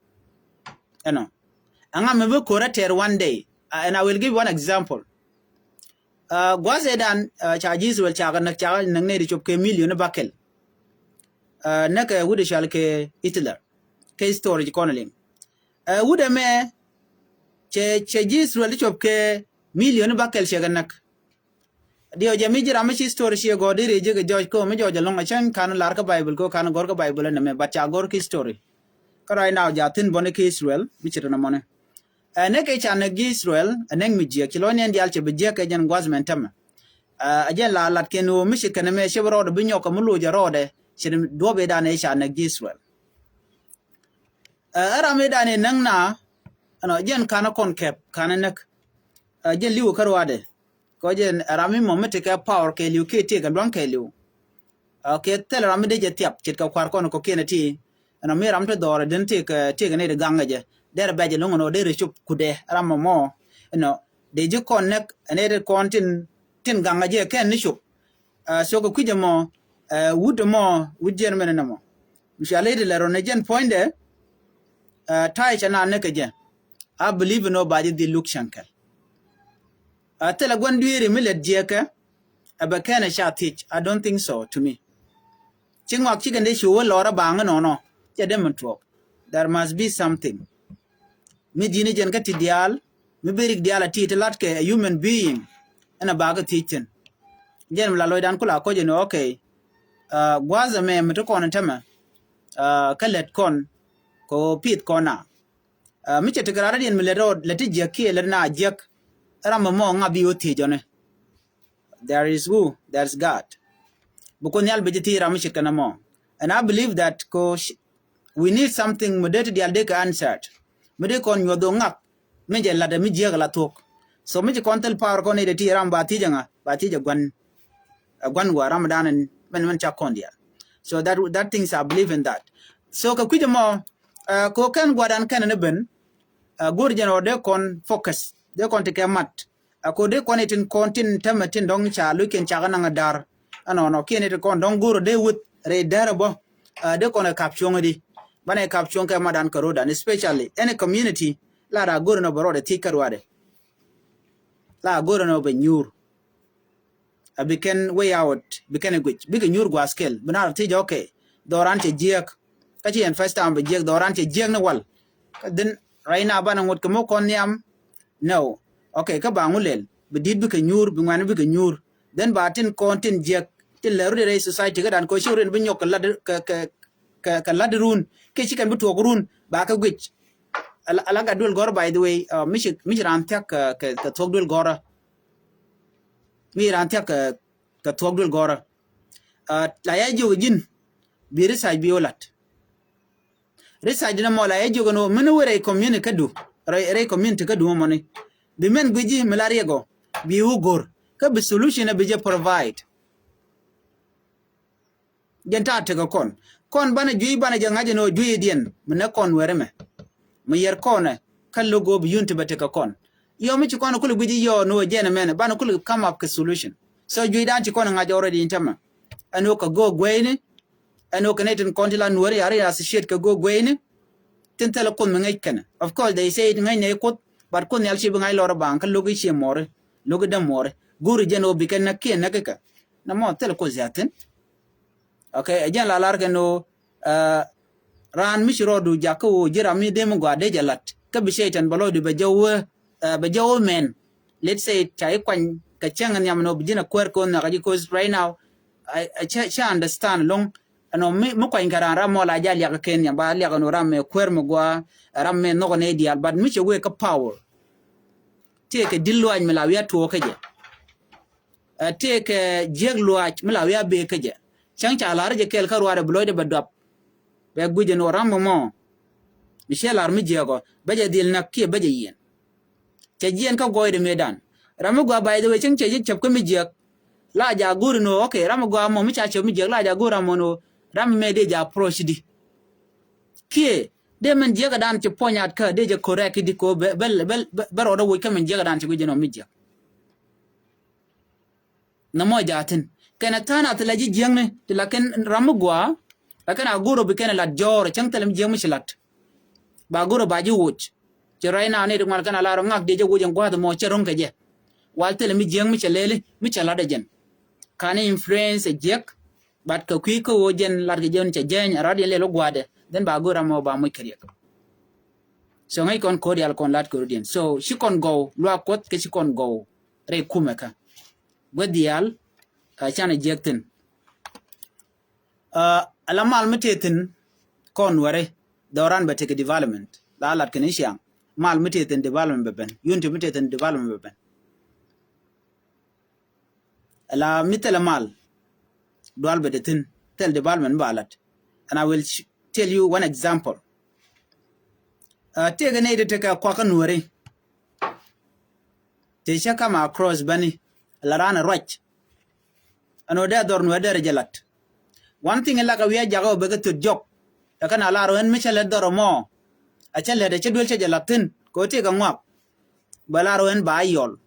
Ɛnɔ ɛŋa mi bi ko̱r ɛ tɛɛr one day. And I will give one example. Gua̱th ëëdan ca ji̱ Israel cakɛ näk cakɛ näk nɛy ti cop kɛ million bakɛl. Näkɛ wut ɛ cɔal kɛ Hitler kɛ history ci kɔn liŋ. Wut ɛmɛ cɛ cɛ ji̱ Israel ti cop kɛ million bakɛl cɛ kɛ näk. Diɛ ɔ jɛ mi ji̱ ram mi ci history ciɛ gɔ̱r di ri ji̱ kɛ jɔc ko mi jɔc ɛlɔ̱ŋ ɛ cäŋ kan lar kä Bible ko kan gɔ̱r kä Bible ɛn ɛmɛ but ca gɔ̱r kä history. Kä right now ja thi̱n bɔni kä Israel mi ci rin ɛmɔni. Ɛ nɛ kɛ ca näk ji̱ Israel ɛ näk mi jiɛk ci lɔ̱ny nɛn diaal cɛ bi jiɛk kɛ jɛn gua̱th mɛn tämɛ. Ɛ jɛn la lat kɛn ɣöö mi ci kɛn ɛmɛ cɛ bi rɔɔdɛ bi nyɔk kɛ mi loc ɛ rɔɔdɛ ci duɔ̱p i̱ dan ɛ ca näk ji̱ Israel. Ɛ ram i̱ dan i̱ näk na ɛnɔ jɛn kanɛ kɔn kɛp kanɛ näk. Ɛ jɛn li̱w kä ruaadɛ kɔ jɛn ɛ ram i̱ mɔ mi ti kɛ power kɛ li̱w kiɛ ti kɛ luaŋ kɛ li̱w. Kɛ thil ram mi dee jɛ thiap ce̱tkɛ kua̱r kɔn kɔ̱kiɛn ɛ ti. Ɛnɔ mi ram ti dhɔrɛ den ti kɛ ti kɛ ni di gaŋ kɛ jɛ derɛ bɛc ɛlɔ̱ŋ ɛnɔ derɛ cop kudɛ ram mɔ mɔ. Ɛnɔ dee ji̱ kɔn näk ɛn ɛ ti kɔn tin tin gaŋ kɛ jɛ kɛn ni cop. So kɛ kui̱c ɛmɔ wut ɛmɔ wut jiɛn mɛn ɛnɛ mɔ. Mi cua ley ti lɛ rɔ ni jɛn puɔ̱nydɛ. Ta̱yɛ cɛ na näk kɛ jɛ. I believe in nobody dhi luk cäŋ kɛl. Thilɛ gua̱n dueeri mi lät jiɛkɛ. Ɛ bɛ kɛn ɛ ca thiec. I don't think so to me. Ci ŋɔak cikɛn dee ci wä lɔrä baŋ inɔnɔ cɛ dee min tuɔɔk. There must be something. Mi di̱ni jɛn kä ti diaal mi bi rik diaal a ti ti lat kɛ a human being. Ɛn a bakä thiec thi̱n. Jɛn mi la lɔcdan kula kɔc ɛn okay. Gua̱a̱th ɛmɛ mi ti kɔn ɛn tämɛ kä lät kɔn kɛ ɣöö pith kɔn a. Mi cɛ ti kɛ rat radiɛn mi lät rɔɔd lät ti jiäk kiɛ lät na jiäk. ram mɔ ŋa bi wä thiec jɔni. There is who? There is God. Bi Kuoth Nhial bi ji̱ thiec ram mi ce̱tkɛ nɔmɔ. And I believe that ko we need something mi dee ti diaal dee kɛ answered. Mi dee kɔn nyuɔth ŋak mi jɛ lat mi jiäk la thuɔ̱k. So mi ci kɔn thil power kɔn i̱ dee ti ram ba thiec ŋa, ba thiec gua̱n, gua̱n wa ram dan in mɛn mɛn ca kɔn diaal. So that, that things I believe in that. So kɛ kui̱c mɔ, ko kɛn gua̱dan kɛn ni ben, go̱r jɛn ɔ dee kɔn focus, dee kɔn ti kɛ mat. Ɛ ko dee kɔn itin kɔn tin tämɛ tin dɔ̱ŋ ca luc kiɛn cakɛ naŋ a da̱r. Ɛnɔnɔ kiɛn itin kɔn dɔ̱ŋ go̱r dee wut rɛy däär ɛ bä. Ɛ dee kɔn ɛ kap cuɔ̱ŋ di banɛ kap cuɔ̱ŋ kɛ madan kɛ ro̱dan, especially any community. La da go̱r ɛnɔ bɛ rɔɔdɛ thiec kä ruaadɛ. La go̱r ɛnɔ bɛ nyuur. A bi kɛn way out, bi kɛn ɛ guic, bikɛ nyuur gua̱a̱th kɛl, bi na rɔ thiec jɛ, okay, dhɔran cɛ jiɛk. Kä ci yɛn first time bɛ jiɛk, dhɔran cɛ jiɛk ni wal. Kä dhin rɛy na banɛ ŋot kɛ muk kɔn nhiam. No. Okay, kä ba ŋu lɛl, bi di̱t bikɛ nyuur, bi ŋuɛ̈ni bikɛ nyuur. Dhin ba tin kɔn tin jiɛk tin lɛ rut rɛy society kä dan kɔ ci rin bi nyɔk kɛ lat, kɛ, kɛ, kɛ, kɛ lat run. Kɛ ci kɛn bi tuɔk run ba kɛ guic. Ala, ala gat duel gɔrä, by the way, mi ci, mi ci ran thiak kɛ, kɛ, kɛ thuɔk duel gɔrä. Mi ran thiak kɛ, kɛ thuɔk duel gɔrä. La ya jiök ji̱n bi research bi wä lat. Research dina mɔ la ya jiök ni wä mini wä rɛy community kädu, rɛy, rɛy community kädu mɔni. Bi mɛn guic ji̱ mi la riɛk ɔ bi wä go̱r kä bi solution bi jɛ provide. Jɛn ta̱a̱ tekɛ kɔn. Kɔn banɛ juey banɛ jɛ ŋa̱c ɛn ɣöö juey diɛn mi nɛ kɔn wɛr ɛmɛ. Mi yɛr kɔnɛ kä lo̱k ɣöö bi yun ti bɛ tekɛ kɔn. Yɔ mi ci kɔn kulɛ guic i̱ yɔ ni ɣöö jɛn ɛmɛnɛ banɛ kulɛ come up kɛ solution. So juey dan ci kɔn ŋa̱c already in tämɛ. Ɛn ɣöö kɛ go̱o̱k gueyni. Ɛn ɣöö kɛ nɛy tin kɔn ti la nuɔ̱ɔ̱ri ya̱r in associate kɛ go̱o̱k gueyni. Tin thilɛ Kuoth mi ŋäc kɛnɛ. Of course they say it ŋäc nɛy Kuoth, but Kuoth Nhial ci bi ŋa̱c lɔr ɛ baŋ kä lo̱k i̱ cie muɔri, lo̱k i̱ däm muɔri. Go̱o̱ri jɛn ɣöö bi kɛn näk kiɛn näk kɛ. Nɛ mɔ thilɛ Kuoth ziath thi̱n. Okay, ɛ jɛn la lar kɛn ɣöö raan mi ci rɔɔdu jakä ɣöö ji̱ ram mi dee mi gɔaa dee jɛ lat kä bi Cɛytan bɛ lɔcdu bɛ jɛ wee, bɛ jɛ wee mɛn. Let's say ca i̱ kuany kɛ cäŋ nhiam ni ɣöö bi ji̱n a kuäär kɛ ɣöö nhɔakä ji̱, 'cause right now ca, ca understand lo̱ŋ. Ɛnɔ mi, mi kuany kɛ raan ram mɔ la ja liak kɛ nhiam ba liak ɛn ɣöö ram mɛ kuäär mi gɔaa, ram mɛ nhɔk ni diaal, but mi cɛ wee kä power. Tëë kɛ di̱t luaac mi la wi̱i̱ a tuɔɔk kä jɛ. Ɛ tëëkɛ jiäk luaac mi la wi̱i̱ a bee kä jɛ. Cäŋ ca la̱r jɛ kɛɛl kä ruaadɛ bi lɔcdɛ bɛ duap. Bɛ guic ɛn ɣöö ram mɔmɔ mi cɛ la̱r mi jiäk ɔ bä jɛ dhil näk kiɛ bä jɛ yiɛn. Cɛ jiɛn kä gɔɔydɛ mëëdan. Ram mi gɔaa, by the way, cäŋ cɛ ji̱ cäp kä mi jiäk. La ja go̱o̱r ɛn ɣöö, okay, ram mi gɔaa mɔ mi ca cäp mi jiäk la ja go̱o̱r ram mɔ ɛn ɣöö ram mi mëë dee jɛ approach di. Kiɛ dee mɛn jiäkädan ci puɔ̱ny at kä dee jɛ correct di kɛ ɣöö bɛ, bɛ, bɛ, bɛ rɔɔdɛ woc kä mɛn jiäkädan ci guic ɛn ɣöö mi jiäk. Nɛ mɔ jaathin kɛn a tha̱a̱n a thilɛ ji̱ jiäkni ti la kɛn ram mi gɔaa. La kɛn a go̱r ɔ bi kɛn a lat jɔɔr cäŋ thilɛ mi jiäk mi ci lat. Ba go̱r ɔ ba ji̱ woc. Ci ruac na ni ti ŋuan kɛn a lar ɔ ŋak diɛ jɛ woc ɛn gua̱a̱th ɛmɔ cɛ ro̱ŋ kɛ jɛ. Wal thilɛ mi jiäk mi cɛ lɛli mi cɛ lat ɛ jɛn. Kani influence ɛ jiäk. But kɛ kui̱ kä ɣöö jɛn lat kɛ jɛn cɛ jɛny a rat yɛn lɛl ɔ gua̱a̱dɛ. Then ba go̱r ram ɔ ba moc kɛ riɛk. So ŋäc kɔn ko̱r yal kɔn lat ko̱r diɛn. So ci kɔn gɔw luaak Kuɔth kɛ ci kɔn gɔw rɛy kumɛ kä. Gua̱th diaal, ɛ, canɛ jiɛk thi̱n. Ɛ, ala mal mi tëë thi̱n kɔn wɛri dhɔran bɛ tekɛ development. La lat kɛn i̱ ciaŋ. Mal mi tëë thi̱n development bɛ ben. Unity mi tëë thi̱n development bɛ ben. Ala mi thilɛ mal dual bɛ te thi̱n, thil development ba lat. And I will sh-, tell you one example. Ɛ, tëëkɛ nɛy ti tekɛ kuakä nuɔ̱ri. Ti cä come across bäni la raan ɛ ruac. Ɛn ɣöö dee dhɔr nuɛ derɛ jɛ lat. One thing in lakɛ wi̱i̱ a jakä ɣöö bɛ kɛ thöt jɔk. Ɛ kɛn a lar ɣöö ɛn mi cä lät dhɔr ɛmɔ. A cä lät ɛ cä duel cä jɛ lat thi̱n kɛ ɣöö tëëkɛ ŋɔak. Bɛ lar ɣöö ɛn ba yɔl.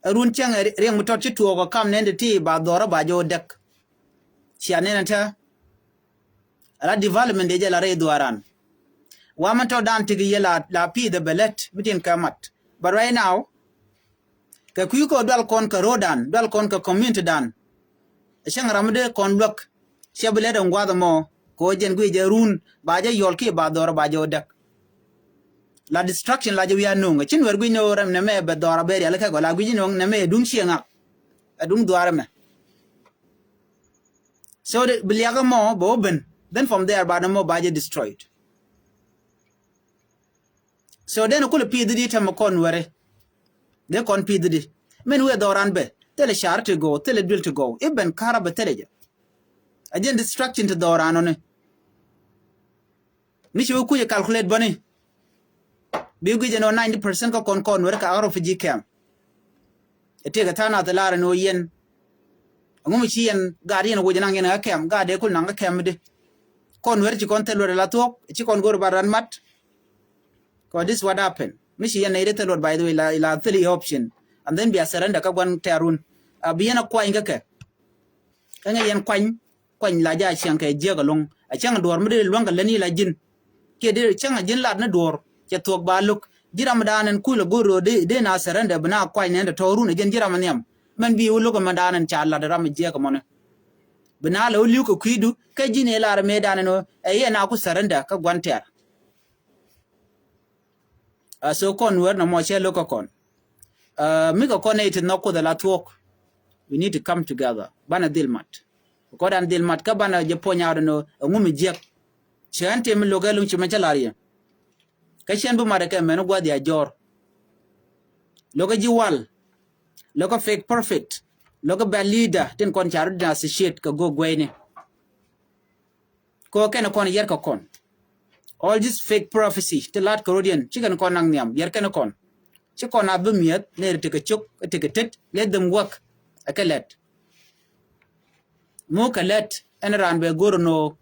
Ɛ run cäŋ ɛ riɛŋ mi tɔt ci tuɔɔk ɛ kam nɛn ti ti ba dhɔr ɛ ba jɛ wä däk. Cia nɛn ɛ tɛ. Ala development dee jɛ la rɛy dhuaaran. Wa mɛn tɔt dan tik yɛ la, la pi̱i̱th ɛ bɛ lät mi tin kɛ mat. But right now, kɛ kui̱ kɔ dual kɔn kɛ ro̱o̱dan, dual kɔn kɛ community dan. Ɛ cäŋ ram mi dee kɔn luäk. Cɛ bi lät ɛn gua̱a̱th ɛmɔ kɛ ɣöö jɛn guic jɛ run ba jɛ yɔl kiɛ ba dhɔr ba jɛ wä däk. La destruction la jɛ wi̱i̱ a no̱o̱ŋ. Ɛ ci nuɛr guic ni ɣöö rɛm nɛmɛ bɛ dhɔr a bɛ rialikä gɔl a guic ni ɣöö nɛmɛ ɛ duŋ ciɛ ŋak. Ɛ duŋ dhuaar ɛmɛ. So bi liak ɛmɔ bɛ wä ben. Then from there ba nɛmɔ ba jɛ destroyed. So then kulɛ pi̱i̱th di tɛmɛ kɔn wɛrɛ. Dee kɔn pi̱th di. Min wëë dhɔran bɛ thilɛ car ti gɔw, thilɛ duel ti gɔw, i̱ ben ka̱r a bɛ thilɛ jɛ. A jɛn distraction ti dhɔran ɔni. Ni ci wä kuc ɛ calculate bäni. Bi guic ɛn ɔ ninety percent kä kɔn kɔn weri ka ɣä refugee camp. Ɛ tëëkɛ tha̱a̱ŋ nath ɛ lar ɛn ɔ yɛn. Ɛŋu mi ci yɛn gaat yɛn woc ɛn naŋ yɛn ɛ ɣä camp, gaat dee kul naŋ kä camp di. Kɔn weri ci kɔn thil luɔt ɛ la thuɔ̱k, ci kɔn go̱r ba ran mat. Kɔ this what happened. Mi ci yɛn nɛy dee thil luɔt, by the way, la, la thil i̱ option. And then bia surrender kä gua̱n tɛ̈run. A bi yɛn a kuany kä kɛ. Kä ŋäc yɛn kuany, kuany la jɛ a ciɛŋ kɛ jiäk ɛlɔ̱ŋ. A cäŋ duɔ̱ɔ̱r mi dee luäŋ kɛ lätni la ji̱n. Kiɛ dee cäŋ a ji̱n lat ni duɔ̱ɔ̱r cɛ thuɔ̱k ba lo̱k. Ji̱ ram dan ɛn kulɛ go̱r ro̱o̱ dee, dee na surrender bi na kuany nɛn tɔ̱tɔ̱ run ɛ jɛn ji̱ ram ɛ nhiam. Mɛn bi wä lo̱k ɛmɛ dan ɛn ca lat ram ɛ jiäk ɛmɔni. Bi na lɛ wä li̱w kɛ kui̱du kä ji̱n ɛ lar ɛ mëë dan ɛn ɣöö ɛ yɛ na ku surrender kä gua̱n tɛ̈r. A so kɔn wɛr nɔmɔ cɛ lo̱k kä kɔn. A mi kɛ kɔn nɛy ti nhɔk Kuoth ala thuɔ̱k. We need to come together. Banɛ dhil mat. Kɔdan dhil mat kä banɛ jɛ puɔ̱ny out ɛn ɣöö ɛŋu mi jiäk. Cɛ ɛn tëë mi lo̱k ɛ luŋ ci mɛ cä la̱r yɛ. Kä cɛn bi mat ɛ kɛ mɛn gua̱th ya jɔr. Lo̱k ɛ ji̱ wal. Lo̱k ɛ fake prophet. Lo̱k ɛ bad leader tin kɔn ca rut din associate kɛ go̱o̱k guɛyni. Kɔ kɛn kɔn yɛr kɛ kɔn. All this fake prophecy ti lat kɛ rot yɛn ci kɛn kɔn naŋ nhiam yɛr kɛn kɔn. Ci kɔn a bi mi̱eth nɛɛri tekɛ cok tekɛ tet, let them work. Ɛ kɛ lɛt. Mu kɛ lɛt ɛn raan bɛ go̱r nɔ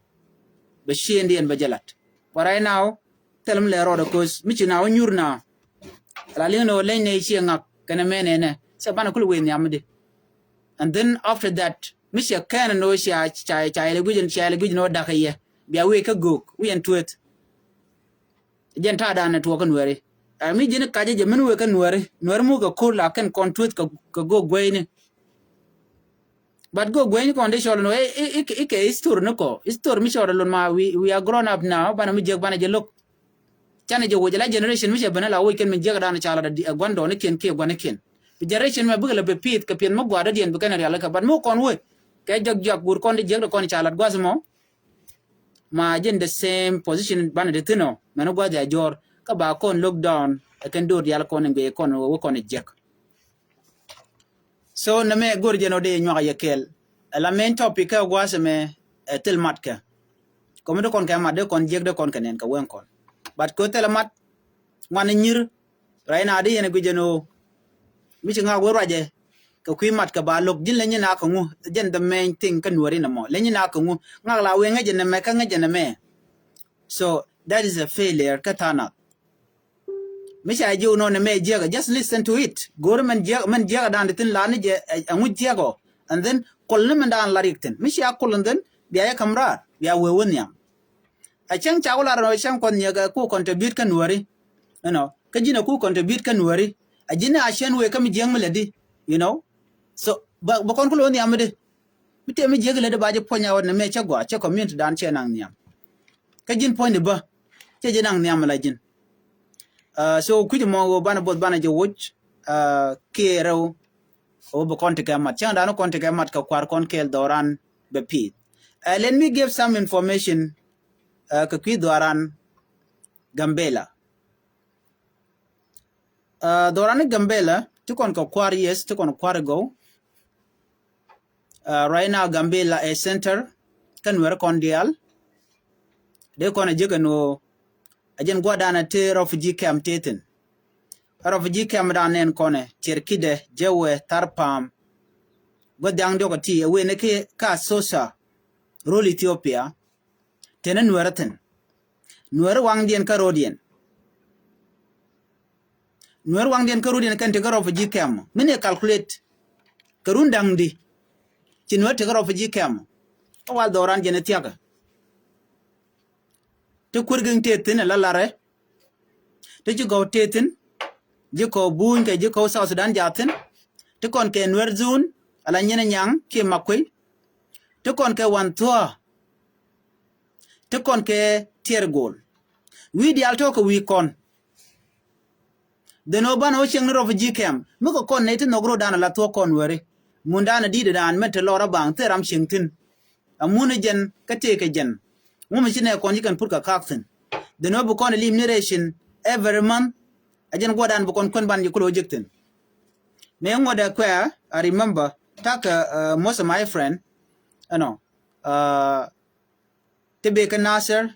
bɛ ciëëndiɛn bɛ jɛ lat. But right now thil mi lɛ rɔɔdɛ ko̱th mi ci na wä nyur na. Ala liŋ ni wä leny ni ciɛ ŋak kɛnɛ mɛn ɛnɛ. Cɛ banɛ kul wee nhiam mi di. And then after that mi ciɛ kɛn ni wä cia cia cia yɛlɛ guic ni wä dakä yɛ bia wee kä go̱o̱k wi̱i̱ ɛn tueeth. Jɛn ta̱a̱ da̱a̱n ni tuɔɔk kä nuɛri. Ɛ mi ji̱n kacä jɛ min wee kä nuɛri nuɛri muk kɛ ko̱r la kɛn kɔn tueeth kɛ go̱o̱k gueyni. But go̱o̱k gueyni kɔn di cɔl ni wä ikɛ history ni kɔ history mi cɔl lon ma we are grown up now banɛ mi jiäk banɛ jɛ lo̱k. Canɛ jɛ woc ala generation mi cɛ ben ala woc kɛn mi jiäk dan ca lat ɛ gua̱ndɔɔŋnikiɛn kiɛ gua̱nikiɛn. Bi generation mɛ bikɛ lɛ bi pi̱th kɛ piɛth mi gua̱a̱r dɔ̱diɛn bi kɛn rialikä but mi kɔn wee kɛ jɔk jɔak wur kɔn di jiäk di kɔn ca lat gua̱th mɔ. Ma jɛn the same position banɛ di thi̱n ɔ mɛn gua̱th ya jɔr kä ba kɔn look down ɛ kɛn do̱r dial kɔn in guiy kɔn wee kɔn jiäk. So nɛ mɛ go̱r jɛn ɔ dee nyuak yɛ kɛɛl. Ɛ la main topic kɛ gua̱a̱th ɛmɛ ɛ thil mat kɛ. Kɔmi dee kɔn kɛ mat dee kɔn jiäk dee kɔn kɛ nɛn kɛ wee kɔn. But kɛ thil mat ŋuan nyir rɛy na dee yɛn guic jɛn ɔ. Mi ci ŋa̱k wee ruacɛ kɛ kui̱ mat kɛ ba lo̱k ji̱n lɛ nyin a kɛ ŋu jɛn the main thing kä nuɔri nɛ mɔ lɛ nyin a kɛ ŋu ŋa̱k la wee ŋäcɛ nɛ mɛ kä ŋäcɛ nɛ mɛ. So that is a failure kä tha̱a̱ŋ nath. Mi ca jiw nɔ nɛ mɛ jiäkä just listen to it. Go̱o̱r mɛn jiäkä mɛn jiäkä da̱a̱n di thi̱n la ni jɛ ɛŋu jiäkä ɔ. And then kul ni mɛn da̱a̱n la rik thi̱n mi cia kul and then bia yɛ käm raar bia wee wä nhiam. A cäŋ ca wä lar nɔ cäŋ kɔn nhiäk ɛ ku contribute kä nuɔri. You know kä ji̱n ɛ ku contribute kä nuɔri. A ji̱n a cien wee kä mi jiäk mi lɛ di. You know so bä bä kɔn kul wä nhiam mi di. Mi tëë mi jiäk lɛ di ba ji̱ puɔ̱ny a wä ni mɛ cä gɔaa cä community dan cɛ naŋ nhiam. Kä ji̱n puɔ̱ny di bä cɛ ji̱ naŋ nhiam la ji̱n. So kui̱c mɔ ɣöö banɛ both banɛ jɛ woc kiɛ rɛw. Ɣöö bɛ kɔn ti kɛ mat cäŋ da̱a̱n kɔn ti kɛ mat kɛ kua̱r kɔn kɛɛl dhɔran bɛ pi̱i̱th. Let me give some information kɛ kui̱ dhɔran Gambela. Dhɔran ni Gambela ti kɔn kɛ kua̱r yes ti kɔn kua̱r gɔw. Right now Gambela ɛ center kä nuɛr kɔn diaal. Dee kɔn ɛ jek ɛn ɣöö ɛ jɛn gua̱dan ɛ tëë refugee camp tëë thi̱n. Refugee camp dan nɛn kɔnɛ tiɛr kidɛ jɛ wee thar pa̱a̱m. Gua̱ dhiaŋ diɔk ɛ ti ɛ wee ni ki ka Asosa rol Ethiopia. Tënɛ nuɛr thi̱n. Nuɛr waŋdiɛn kä ro̱diɛn. Nuɛr waŋdiɛn kä ro̱diɛn kɛn ti kä refugee camp mi ni calculate. Kɛ run da̱ŋ di ci nuɛr ti kä refugee camp. Kä wal dhɔran jɛn thiakä. Ti kuer gi̱ŋ tëë thi̱n ɛ la larɛ. Ti ji̱ gɔw tëë thi̱n ji̱ kɔw buny kɛ ji̱ kɔw South Sudan jaathin. Ti kɔn kɛ nuɛr zun ala nyin nyaŋ kiɛ makuey. Ti kɔn kɛ wan thuɔ̱ɔ̱. Ti kɔn kɛ tiɛr gol wi̱i̱ diaal tɔ̱ kɛ wi̱i̱ kɔn. Dhen ɣöö banɛ ɣöö cieŋ ni refugee camp mi kɛ kɔn nɛy ti nhɔk ro̱o̱dan ala thuɔ̱k kɔn weri. Mundan a di̱i̱t dan mɛn te lɔr a baŋ thil ram cieŋ thi̱n. Amun ɛ jɛn kä tëëkɛ jɛn. Ŋu mi ci nɛ kɔn ci kɛn put kɛ ka̱a̱k thi̱n. Dhen ɣöö bi kɔn ɛ lim ni ration every month. A jɛn guɔ̱dan bi kɔn kuɛn ban ji̱ kulɛ ɣöö jek thi̱n. Mëë ŋuɔ̱t ɛ kuɛ, I remember, takɛ, uh, most of my friend, you know, uh, ti bikɛ Nasir,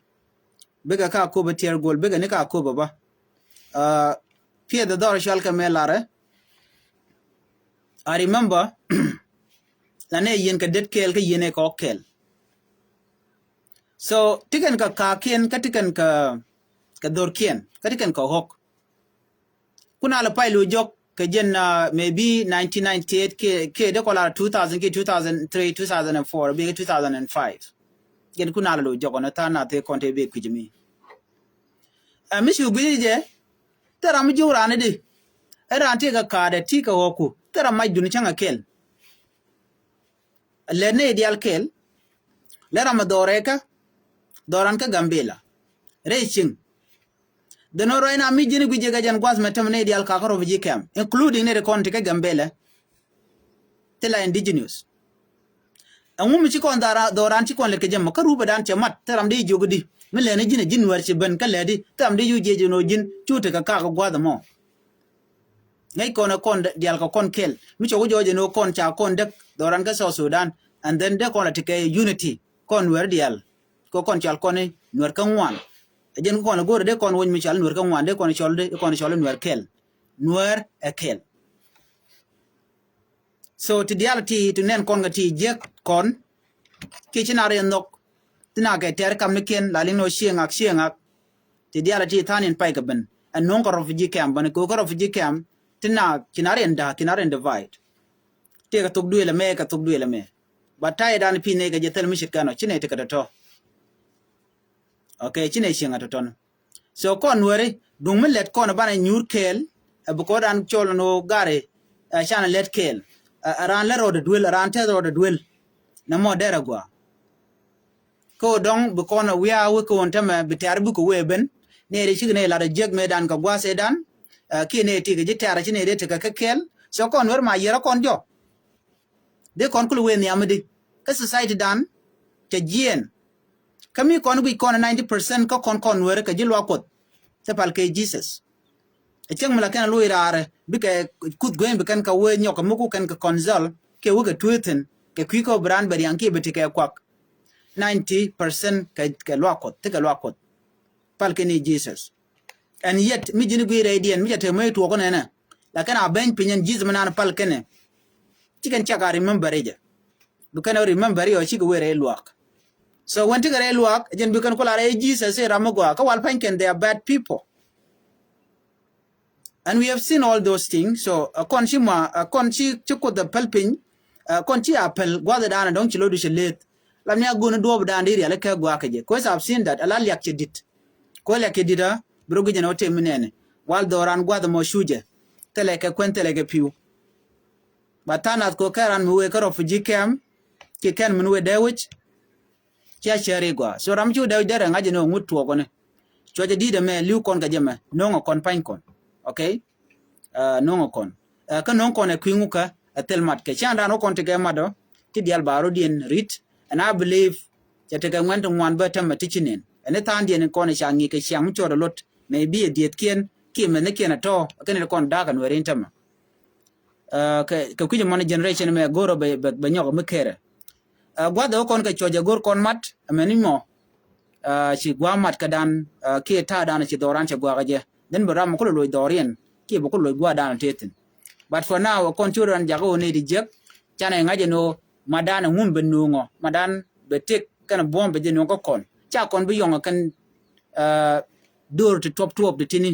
bikɛ kä Akobo tiɛɛr gol, bikɛ ni kä Akobo bä. Uh, piɛth dhɔr cual kɛ mëë larɛ. I remember, la nɛ yien kɛ det kɛɛl, kä yien ɛ kɛ ɣɔk kɛɛl. So, ti kɛn kɛ kakiɛn, kä ti kɛn kɛ, kɛ dhorkiɛn, kä ti kɛn kɛ ɣɔk. Kun a lɛ pay lu jɔk kɛ jɛn, uh, maybe nineteen ninety-eight kɛ, kɛ dee kɔla two thousand kɛ two thousand three, two thousand four, bikɛ two thousand five. Jɛn kun a lɛ lu jɔk ɔnɔ tha̱a̱ŋ nath kɔn te bikɛ kui̱c mi. Ɛ mi cu guic jɛ, thil ram mi jiök raan i̱di. Ɛ raan ti kɛ kaadɛ ti kɛ ɣɔku. Thil ram mac duni cäŋ ɛ kɛl. Lɛt ni dial kɛl. Lɛt ram mi dhɔrɛ kä, dhɔran kä Gambela. Rɛy cieŋ. Dhenɔ rɔy na mi ji̱n gui̱c jɛ kɛ jɛn gua̱th mɛ tämɛ ni dial kakä refugee camp, including ni ri kɔn ti kä Gambela. Thilɛ indigenous. Ɛŋu mi ci kɔn dhɔran, dhɔran ci kɔn lɛt kɛ jɛ mɔ, kä rupɛ dan cɛ mat, thil ram di jiök di. Mi lɛni ji̱n ɛ ji̱n Nuɛr ci ben kä lɛdi, thil ram di jiök jiɛ jɛ nɔ ji̱n, cu tekɛ kak gua̱th mɔ. Ŋäc kɔn ɛ kɔn dial kɛ kɔn kɛl. Mi cɛ wä jɔɔc ɛ nɔ kɔn ca kɔn däk, dhɔran kä South Sudan. And then dee kɔn la tekɛ unity, kɔn Nuɛr dial. Kɛ kɔn cal kɔn i̱ Nuɛr kä ŋuan. Ɛ jɛn kɔn la go̱o̱rɛ dee kɔn wec mi cal Nuɛr kä ŋuan, dee kɔn cɔl, dee kɔn cɔl Nuɛr kɛl. Nuɛr ɛ kɛl. So ti dial ti, ti nɛn kɔn kɛ ti jiɛk kɔn. Kiɛ ci na riɛn nhɔk. Ti na kɛ tɛr kam ni kiɛn, la liŋ ni ɣöö cieŋ ak, cieŋ ak. Ti dial ti tha̱a̱ŋ in pay kɛ ben. Ɛn no̱o̱ŋ kɛ refugee camp, bäni kɛ ɣöö kɛ refugee camp. Ti na, ci na riɛn da̱a̱k, ci na riɛn divide. Ti kɛ thok duëël ɛmɛ, kɛ thok duëël ɛmɛ. But ta̱yɛ dan pi̱n ni kɛ jɛ thil mi ce̱tkɛ nɔ, ci nɛ ti kɛ tɔ̱tɔ̱. Okay, ci nɛ cieŋ a tɔ̱tɔ̱ ni. So kɔn Nuɛri, duŋ mi lɛt kɔn banɛ nyuur kɛɛl, ɛ bi kɔn dan cɔl ni ɣöö gari, ɛ canɛ lɛt kɛɛl. Ɛ, ɛ raan lɛt rɔɔdɛ duel, ɛ raan tɛth rɔɔdɛ duel. Nɛ mɔ dɛrɛ gua. Kä ɣöö dɔ̱ŋ bi kɔn ɛ wiaa wek kä ɣöö tämɛ bi tɛ̈r bikɛ wee ben. Nɛy ri cikɛ nɛy lat ɛ jiäk mëë dan kɛ gua̱a̱th ëë dan. Ɛ, kiɛ nɛy ti kɛ ji̱ tɛ̈r ɛ ci nɛy dee tekɛ kä kɛɛl. So kɔn Nuɛr ma yiɛr ɛ kɔn jɔk. Dee kɔn kul wee nhiam mi di. Kä society dan cɛ jiɛɛn. Kä mi kɔn guic kɔn ninety percent kä kɔn kɔn Nuɛri kɛ ji̱ luaak Kuɔth. Thil pal kɛ Jesus. Ɛ cäŋ mi la kɛn a loc raarɛ bikɛ kuth gueeny bi kɛn kɛ wee nyɔk kɛ mi ku kɛn kɛ consult kɛ wekɛ tueethin kɛ kui̱ kä bi raan bɛ riaŋ kiɛ bi ti kɛ kuak. Ninety percent kɛ, kɛ luaak Kuɔth, thikɛ luaak Kuɔth. Pal kɛn i̱ Jesus. And yet mi ji̱n gui̱i̱r rɛydiɛn mi ca te mëë tuɔɔk nɛnɛ. Lakin a beny piny ɛn Jesus mi naan pal kɛnɛ. Ci kɛn cak a remember i̱ jɛ. Bi kɛn a remember i̱ ɔ cikɛ wee rɛy luaak. So when tikɛ rɛy luaak, jɛn bi kɛn kula rɛy Jesus i̱ ram mi gɔaa. Kä wal pany kɛn, they are bad people. And we have seen all those things. So a kɔn ci ma, a kɔn ci, ci Kuoth a päl piny. A kɔn ci a päl gua̱th dan a dɔ̱ŋ ci lo̱du ci leth. Lam ni a go̱n duɔɔp dan di rial kɛ gua̱a̱k kɛ jɛ. Cause I've seen that. A la liak cɛ dit. Ko liak cɛ dit a, bro gi jɛn a wä tem mi nɛni. Wal dhɔran gua̱th mɔ cu jɛ. Thilɛ kɛ kuɛn, thilɛ kɛ pi̱w. Ba tha̱a̱ŋ nath ko kɛ ran mi wee kä refugee camp. Ki kɛn min wee dee wec. Cia cɛ ri gua. So ram cu dee wec dee rɛ ŋa̱c ni wä ŋut tuɔɔk ni. Cuɔcɛ di̱t ɛmɛ li̱w kɔn kɛ jɛ mɛ. No̱o̱ŋ ɛ kɔn pany kɔn. Okay? Ɛ, no̱o̱ŋ ɛ kɔn. Ɛ, kä no̱o̱ŋ kɔn ɛ kui̱ ŋukä ɛ thil mat kɛ ciaŋ dan wä kɔn ti kɛ mat ɔ. Ti dial ba rɔ diɛn rit. And I believe cɛ tekɛ ŋuɛn ti ŋuan bä tämɛ ti ci nen. Ɛn i̱ tha̱a̱ŋ diɛn in kɔn ɛ ca ŋi̱i̱k kɛ ciaŋ mi cuɔt ɛ lot. Maybe ɛ dieth kiɛn kiɛ mɛnh ni kiɛn ɛ tɔ̱. Kɛn in kɔn da̱a̱k ɛ Nuɛri in tämɛ. Ɛ, kɛ, kɛ kui̱c mɔn generation mɛ go̱o̱rä bɛ, bɛ, bɛ nyɔk mi kerɛ. Ɛ, gua̱th ɛ wä kɔn kɛ cuɔc ɛ go̱o̱r kɔn mat, ɛ mɛn i̱ mɔ. Ɛ, ci gua̱a̱ mat kɛ dan, ɛ, kiɛ ta̱a̱ dan ci dhɔran cɛ gua̱a̱k ɛ jɛ. Then bɛ ram mi kulɛ loc dhɔriɛn, kiɛ bɛ kulɛ loc gua̱a̱ dan tëë thi̱n. But for now, ɛ kɔn ci rɔ dan jakä wä nɛy ti jiäk, canɛ ŋa̱c ɛn ɣöö mat dan ɛ ŋum bɛ nuŋɔ, mat dan bɛ tëk kɛn buɔ̱m bɛ jɛ nuŋ kä kɔn. Ca kɔn bi yɔŋ ɛ kɛn, ɛ, do̱r ti tuɔp tuɔp ti tini.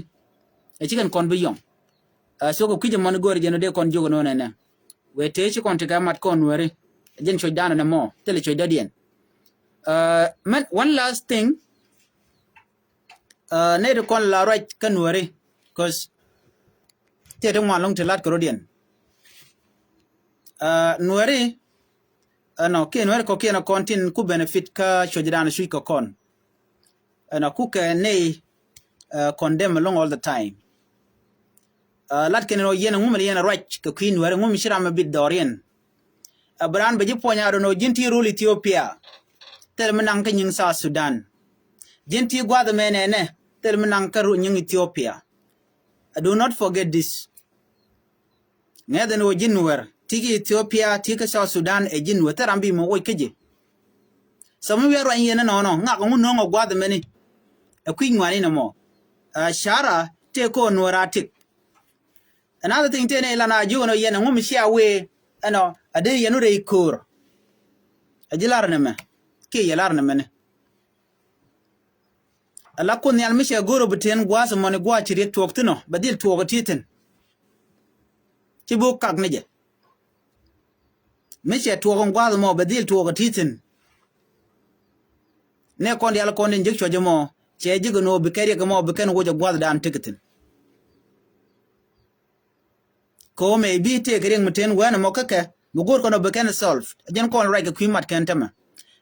Ɛ ci kɛn kɔn bi yɔŋ. Ɛ, so kɛ kui̱c ɛmɔni go̱o̱ri jɛn ɔ dee kɔn jiök ɛn ɣöö nɛnɛ. Wee tëë ci kɔn ti kɛ mat kɔn Nuɛri. Ɛ jɛn cuɔc dan ɛn ɛmɔ. Thilɛ cuɔc dɔ̱diɛn. Ɛ, mɛn, one last thing. Ɛ, nɛy ti kɔn la ruac kä Nuɛri. Cause tiɛ ti ŋuan lo̱ŋ ti lat kɛ rɔ̱diɛn. Ɛ, Nuɛri. Ɛnɔ, kiɛ Nuɛri kɔ̱kiɛn ɛ kɔn tin ku benefit kä cuɔc dan cuc kɛ kɔn. Ɛnɔ kukɛ nɛy, ɛ, condemn ɛlɔ̱ŋ all the time. Ɛ, lat kɛn ɛn ɣöö yɛn ɛŋu mi lɛ yɛn ɛ ruac kɛ kui̱ Nuɛri, ɛŋu mi ci ram ɛ bit dhɔriɛn. Ɛ, bi raan bɛ ji̱ puɔ̱ny a rɔ ɛn ɣöö ji̱n ti rul Ethiopia. Thil mi naŋ kä nyiŋ South Sudan. Ji̱n ti gua̱th ɛmɛ nɛnɛ. Thil mi naŋ kä ru nyiŋ Ethiopia. Ɛ, do not forget this. Ŋɛth ɛn ɣöö ji̱n Nuɛr ti kä Ethiopia, ti kä South Sudan, ɛ ji̱n Nuɛr, thil ram bi mɔ woc kä ji̱. So mi wiaa ruany yɛn ɛnɔnɔ, ŋak ŋu no̱o̱ŋ ɛ gua̱a̱th ɛmɛni ɛ kui̱ ŋuani nɔmɔ. Ɛ, cara tëë kɔn Nuɛr a tik. Another thing tëë ni ilan a jiök ɛn ɣöö yɛn ɛŋu mi cia wee ɛnɔ a dee yɛn wä rɛy köör. Ɛ ji̱ lar nɛmɛ kiɛ yɛ lar nɛmɛni. Ala Kuoth Nhial mi cɛ go̱r ɔ bi tëën gua̱a̱th ɛmɔni gua̱a̱th ci riɛk tuɔɔk thi̱n ɔ, bɛ dhil tuɔɔk ɛ ti thi̱n. Ci bi wä kak ni jɛ. Mi cɛ tuɔɔk ɛn gua̱a̱th ɛmɔ bɛ dhil tuɔɔk ɛ ti thi̱n. Nɛ kɔn diaal kɔn tin jek cuɔc ɛmɔ cɛ jek ɛn ɣöö bi kɛ riɛk ɛmɔ bi kɛn woc ɛ gua̱a̱thdan tek thi̱n. Kɛ ɣöö mëë bi tëëkɛ riɛk mi tëën wɛn ɛmɔ kä kɛ mi go̱o̱r kɔn ɔ bi kɛn solve. Ɛ jɛn kɔn ruac kɛ kui̱ mat kɛn tämɛ.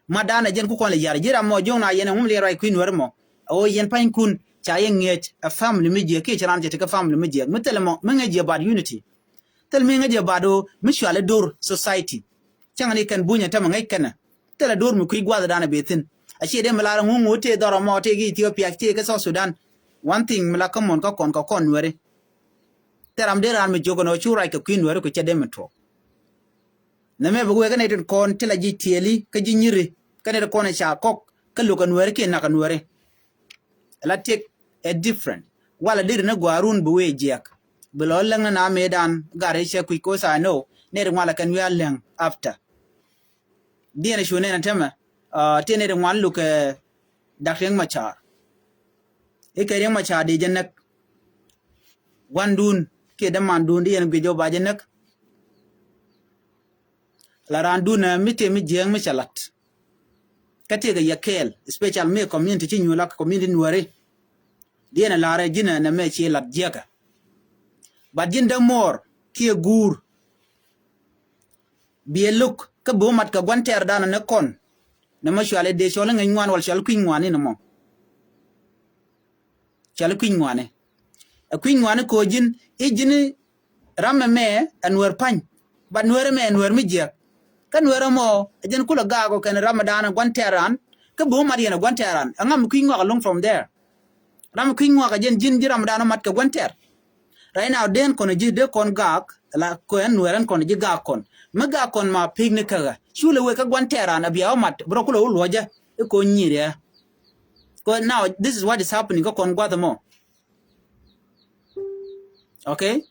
Matdan ɛ jɛn ku kɔn lɛ ya̱r ji̱ ram mɔ jo̱o̱ŋ na yɛn ɛŋu mi liɛn ruac kui̱ Nuɛr ɛmɔ. Ɛ ɣöö yɛn pa̱ny kun ca yɛ ŋi̱eec ɛ family mi jiääk kiɛ ci raan cɛ ti kä family mi jiääk. Mi thilɛ mɔ mi ŋi̱eec jiɛ bad unity. Thil mi ŋäc jɛ bat ɣöö mi cual i̱ do̱r society. Cäŋ ni kɛn bunyä tämɛ ŋäc kɛnɛ. Thilɛ do̱r mi kui̱ gua̱thdan ɛ bee thi̱n. A ciɛ dee mi lar ŋuŋ ŋuut tëë dhɔr ɛmɔ tëë ki Ethiopia tëë kä South Sudan. One thing mi la kä muɔ̱n kä kɔn kä kɔn Nuɛri. Thil ram dee raan mi jiök ɛn ɣöö cu ruac kɛ kui̱ Nuɛri ku cɛ dee mi tuɔɔk. Nɛmɛ bi wee kä nɛy tin kɔn ti la ji̱ tiɛɛli kä ji̱ nyiri kä nɛy tin kɔn ɛ ca kɔk kä lo̱k ɛ Nuɛri kiɛ nak ɛ Nuɛri. La tiek ɛ different. Walɛ deri ni gua̱a̱run bi wee jiɛk. Bi lɔ läŋ ni na mëëdan gari cɛ kui̱, 'cause I know nɛy ti ŋuan la kɛn wi̱i̱ a läŋ after. Diɛn cu nɛn a tämɛ, ah, ti nɛy ti ŋuan luk kɛ Dak Riek Machar. I̱ kɛ Riek Machar di jɛ näk. Gua̱ndun kiɛ dämandun di yɛn guic jɛ ba jɛ näk. La raandun ɛ mi tëë mi jiääk mi cɛ lat. Kä tëëkɛ yɛ kɛɛl, especially mi community ci nyuul ak community Nuɛri. Diɛn ɛ la̱rɛ ji̱n ɛ nɛ mɛ ci lat jiäkä. But ji̱n dämuɔɔr kiɛ guur. Biɛ lo̱k kä bi wä mat kɛ gua̱n tɛɛrdan ni kɔn. Nɛ mɔ cuali dee cuali ŋäc ŋuan wal cuali kui̱ny ŋuan in mɔ. Cuali kui̱ny ŋuani. Ɛ kui̱ny ŋuani ko̱ ji̱n i̱ ji̱n ram ɛmɛ ɛ Nuɛr pa̱ny. But Nuɛr ɛmɛ ɛ Nuɛr mi jiäk. Kä Nuɛr ɛmɔ ɛ jɛn kulɛ gaak ɔ kɛn ram ɛdan ɛ gua̱n tɛɛran. Kä bi wä mat yɛn ɛ gua̱n tɛɛran. Ɛŋa mi kui̱ny ŋuak ɛlɔ̱ŋ from there? Ram mi kui̱ny ŋuak ɛ jɛn ji̱n ji̱ ram ɛdan ɔ mat kɛ gua̱n tɛɛr. Right now den kɔn ji̱ dee kɔn gaak la kɔn Nuɛr ɛn kɔn ji̱ gaak kɔn. Mi gaak kɔn ma pek ni käkä. Culɛ wee kä gua̱n tɛɛran ɛ bia wä mat bi rɔ kulɛ wä luɔcä. I̱ ko̱ nyi̱i̱r yɛ. 'Cause now this is what is happening kä kɔn gua̱th ɛmɔ. Okay?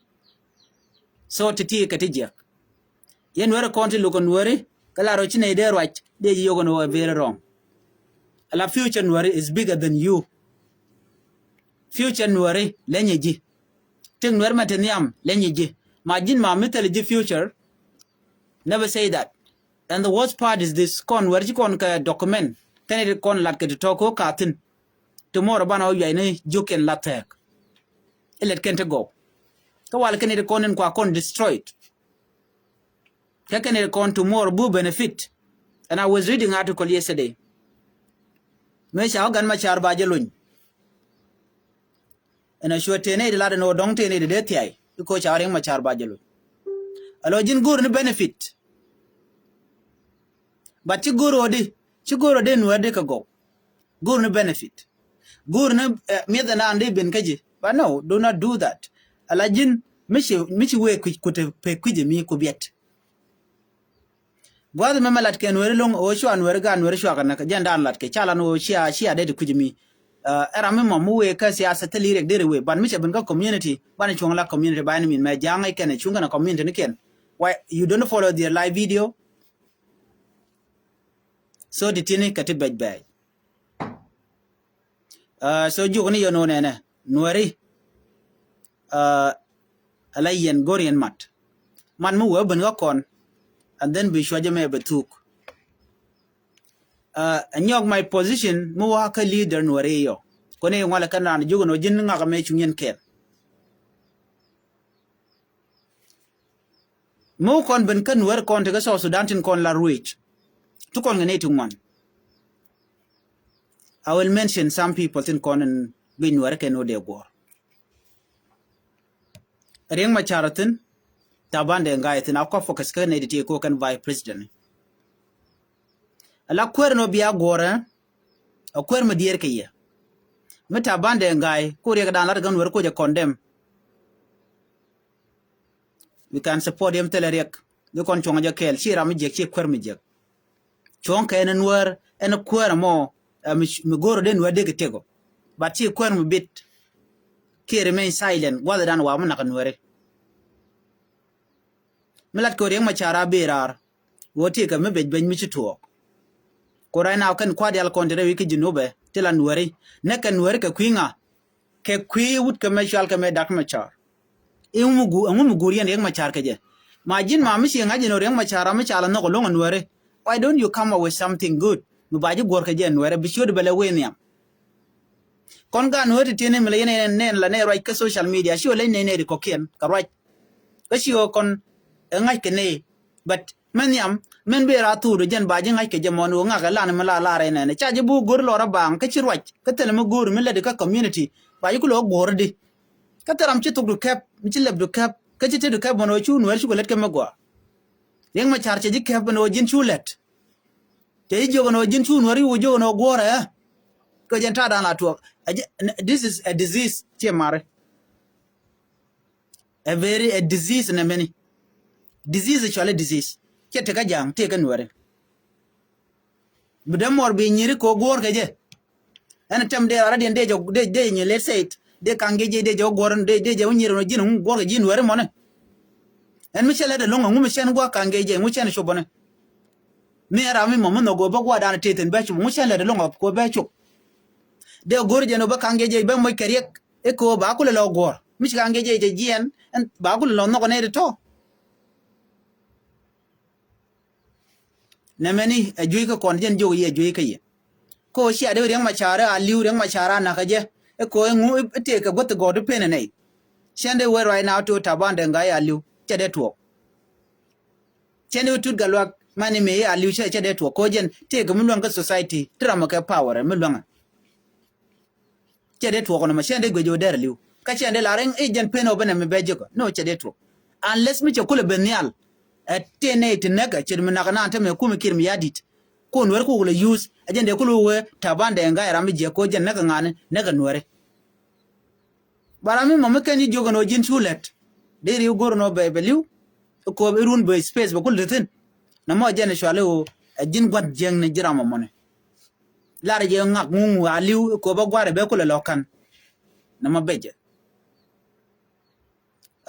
So ti ti kɛ ti jiɛk. Yɛn Nuɛri kɔn ti luk ɛ Nuɛri kä la rɔ ci nɛy dee ruac dee ji̱ yio̱k ɛn ɣöö ɛ very wrong. Ala future Nuɛri is bigger than you. Future Nuɛri leny ɛ ji̱. Tëk Nuɛri mɛ te nhiam leny ɛ ji̱. Ma ji̱n ma mi thil ji̱ future. Never say that. And the worst part is this, kɔn Nuɛri ci kɔn kɛ document kɛn it kɔn lat kɛ ti tɔ̱ ko̱ ka thi̱n. Tomorrow banɛ wä yuac ni jiökiɛn la thɛɛk. Ilɛt kɛn ti gɔw. Kä wal kɛn it kɔn in kua kɔn destroyed. Kä kɛn it kɔn tomorrow bu benefit. And I was reading article yesterday. Mëë ca wä gan ma car ba jɛ lony. Ɛn a cuɛ tëë nɛy ti lat ɛn ɣöö dɔ̱ŋ tëë nɛy ti dee thiay. I̱ ko̱ ca Riek Machar ba jɛ lony. Alo ji̱n go̱o̱r ni benefit. But ci go̱o̱r ɣöö di, ci go̱o̱r ɣöö di Nuɛɛr di kɛ gɔw. Go̱o̱r ni benefit. Go̱o̱r ni, eh, mi̱eth ɛn an di ben kä ji̱. But no, do not do that. Ala ji̱n mi ci, mi ci wee kui̱c ku te pek kui̱c ɛ mi ku biɛt. Gua̱th mɛmɛ lat kɛ Nuɛri lo̱ŋ ɣöö cua Nuɛri gaat Nuɛri cua kɛ näk jɛn daan lat kɛ ca lan ɣöö cia, cia dee ti kui̱c mi. Ɛ ram mi mɔ mi wee kä siasa thil i̱ riɛk deri wee ban mi cɛ ben kä community ban cuɔ̱ŋ la community ba ɛn min mɛ ja̱a̱ŋ i̱ kɛn cuŋ kɛn community ni kɛn. Why you don't follow their live video? So ti tini kɛ ti bɛc bɛc. Ɛ, so jiök ni yɛn ɣöö nɛnɛ Nuɛri. Ɛ, ala yɛn go̱r yɛn mat. Mat mi wee ben kä kɔn. And then bi cuacä mɛ bɛ thuk. Ɛ, nyɔk my position mi wä kä leader Nuɛri yɔ. Kɔn i̱ ŋualɛ kɛn raan jiök ni ɣöö ji̱n ŋakä mɛ cuŋ yɛn kɛn. Mi wä kɔn ben kä Nuɛr kɔn ti kä South Sudan tin kɔn la ruec. Ti kɔn kɛ nɛy ti ŋuan. I will mention some people tin kɔn in guic Nuɛr kɛn wä dee guɔ̱ɔ̱r. Riek Machar thin, Taban Deng Gai thin, a kɔ focus kä nɛy ti ti ko kɛn vice president. Ala kuer ni wä bia guɔ̱ɔ̱rɛ, a kuer mi diɛɛr kɛ yɛ. Mi Taban Deng Gai, ku Riek dan lat kɛ Nuɛr ko jɛ condemn. We can support him thilɛ riɛk. Bi kɔn cuɔ̱ŋ jɛ kɛɛl, ci ram mi jiɛk, ci kuɛr mi jiɛk. Cuɔ̱ŋ kɛ ɛn Nuäär, ɛn kuäär ɛmɔ, ɛ, mi, mi go̱o̱r dee Nuäär dee kɛ tëkɔ. But ci kuäär mi bit, kiɛ remain silent, gua̱th dan wa mi nak Nuääri. Mi lat kɛ Riek Machar a bi raar. Wä ti kɛ mi bec bec mi ci tuɔɔk. Ko right now kɛn kua̱r dial kɔn ti rɛw i̱ kä Junubɛ ti la Nuääri. Nɛ kɛ Nuääri kɛ kui̱ ŋa? Kɛ kui̱ wut kɛ mɛ cual kɛ mɛ Dak Machar. I̱ ŋu mi gu-, ŋu mi guur yɛn Riek Machar kɛ jɛ? Ma ji̱n ma mi ci ŋa̱c yɛn Riek Machar a mi ca la nhɔk a lo̱ŋ a Nuääri. Why don't you come up with something good? Mi ba ji̱ guɔ̱r kɛ jɛ Nuääri bi ciöt bɛ lɛ wee nhiam. Kɔn gaat Nuääri ti tieni mi la yɛn nɛn la nɛ ruac kä social media, ci wä leny nɛy nɛy ri kɔkiɛn kɛ ruac. Kä ci wä kɔn ɛ ŋa̱c kɛ nɛy. But mɛn nhiam, mɛn bi ra thuur jɛn ba ji̱ ŋa̱c kɛ jɛ mɔn wä ŋak ɛ lan mi la lar ɛ nɛn. Ca ji̱ bi wä go̱r lɔr a baaŋ kä ci ruac, kä thilɛ mi go̱r mi lätdi kä community. Ba ji̱ kulɛ wä guɔ̱r di. Kä thil ram ci thukdu kɛp, mi ci lɛpdu kɛp, kä ci tetdu kɛp mɔn wä cu Nuäär cukɛ lät kɛ mi gɔaa. Riek Machar cɛ ji̱ kɛp mɔn wä ji̱n cu lɛt. Cɛ ji̱ jiök ɛn ɣöö ji̱n cu Nuääri wä jiök ɛn ɣöö guɔ̱ɔ̱rɛ ɛ. Kɛ jɛn ta̱a̱ da̱a̱n la tuɔɔk. Ɛ jɛ, n-, this is a disease. Ciɛ mari. A very, a disease nɛ mɛni. Disease cuali disease. Ciɛ tekä ja̱a̱ŋ, tekä Nuääri. Bi dee mɔr bi nyiri kɛ ɣöö guɔ̱ɔ̱r kɛ jɛ. Ɛn tɛm dee rara diɛn dee jɛ, dee, dee nyɛ, let's say it, dee kaŋ gee jɛ, dee jɛ wä guɔ̱r, dee, dee jɛ wä nyir ɛn ɣöö ji̱n ŋu guɔ̱r kɛ ji̱ Nuääri mɔnɛ. Ɛn mi cɛ lɛt ɛlɔ̱ŋ ɛŋu mi cɛn gua̱a̱k kaŋ gee jɛ, ɛŋu cɛn cop bɔnɛ. Mi ɛn ram mi mɔ mi nhɔk go̱o̱r bä gua̱a̱k dan tëë thi̱n bɛ cop, ɛŋu cɛn lɛt ɛlɔ̱ŋ ɛ kɛ bɛ cop. Dee go̱o̱r jɛ ni wä bä kaŋ gee jɛ bɛ moc kɛ riɛk, i̱ kɛ ɣöö ba kulɛ lɔ guɔ̱ɔ̱r. Mi ci kaŋ gee jɛ jɛ jiɛɛn, ɛn ba kulɛ lɔ nhɔk ɛ nɛy ti tɔ̱. Nɛmɛni ɛ juey kä kɔn jɛn jiök yɛ juey kä yɛ. Kä ɣöö cia dee Riek Machar a li̱w, Riek Machar a nakä jɛ. Ɛ kɛ ɣöö ɛŋu i̱ tëëkɛ guäth gɔ̱r ti pen ɛ nɛy. Cɛn dee wee right now to Taban Deng Gai a li̱w, cɛ dee tuɔɔk. Cɛn dee wee Tut Gatluak mani mëë a li̱w cɛ, cɛ dee tuɔɔk. Kɛ ɣöö jɛn tëëkɛ mi luäŋ kä society ti ram ɔ kɛ power ɛ mi luäŋ ɛ. Cɛ dee tuɔk nɔmɔ, cɛ dee guic ɣöö dɛr aliw. Kä cɛ dee lar i̱ jɛn pen ɣöö ben ɛmɛ bɛ jek. No, cɛ dee tuɔk. Unless mi cɛ kulɛ ben nhial. Ɛ tëë nɛy ti näk ɛ ce̱t mi nak naan tämɛ kum Kiir Mayardit. Kun Nuääri kuk lɛ use. Ɛ jɛn dee kulɛ wee Taban Deng Gai ram mi jiɛk kɛ ɣöö jɛn näk ɛ ŋa̱ni, näk ɛ Nuääri. Ba ram mi mɔ mi kɛn ji̱ jiök ɛn ɣöö ji̱n cu lɛt. Dee riw go̱r ɛn ɣöö bɛ, bɛ li̱w. I̱ ko̱o̱p i̱ run bɛ space bɛ kulɛ thi̱n. Nɔmɔ jɛn ɛ cuali ɣöö ɛ ji̱n gua̱th jiäkni ji̱ ram ɛmɔni. Lar jɛ ŋak ŋuŋ a li̱w i̱ ko̱o̱p a gua̱r ɛ bɛ kulɛ lɔ ka̱n. Nɔmɔ becɛ.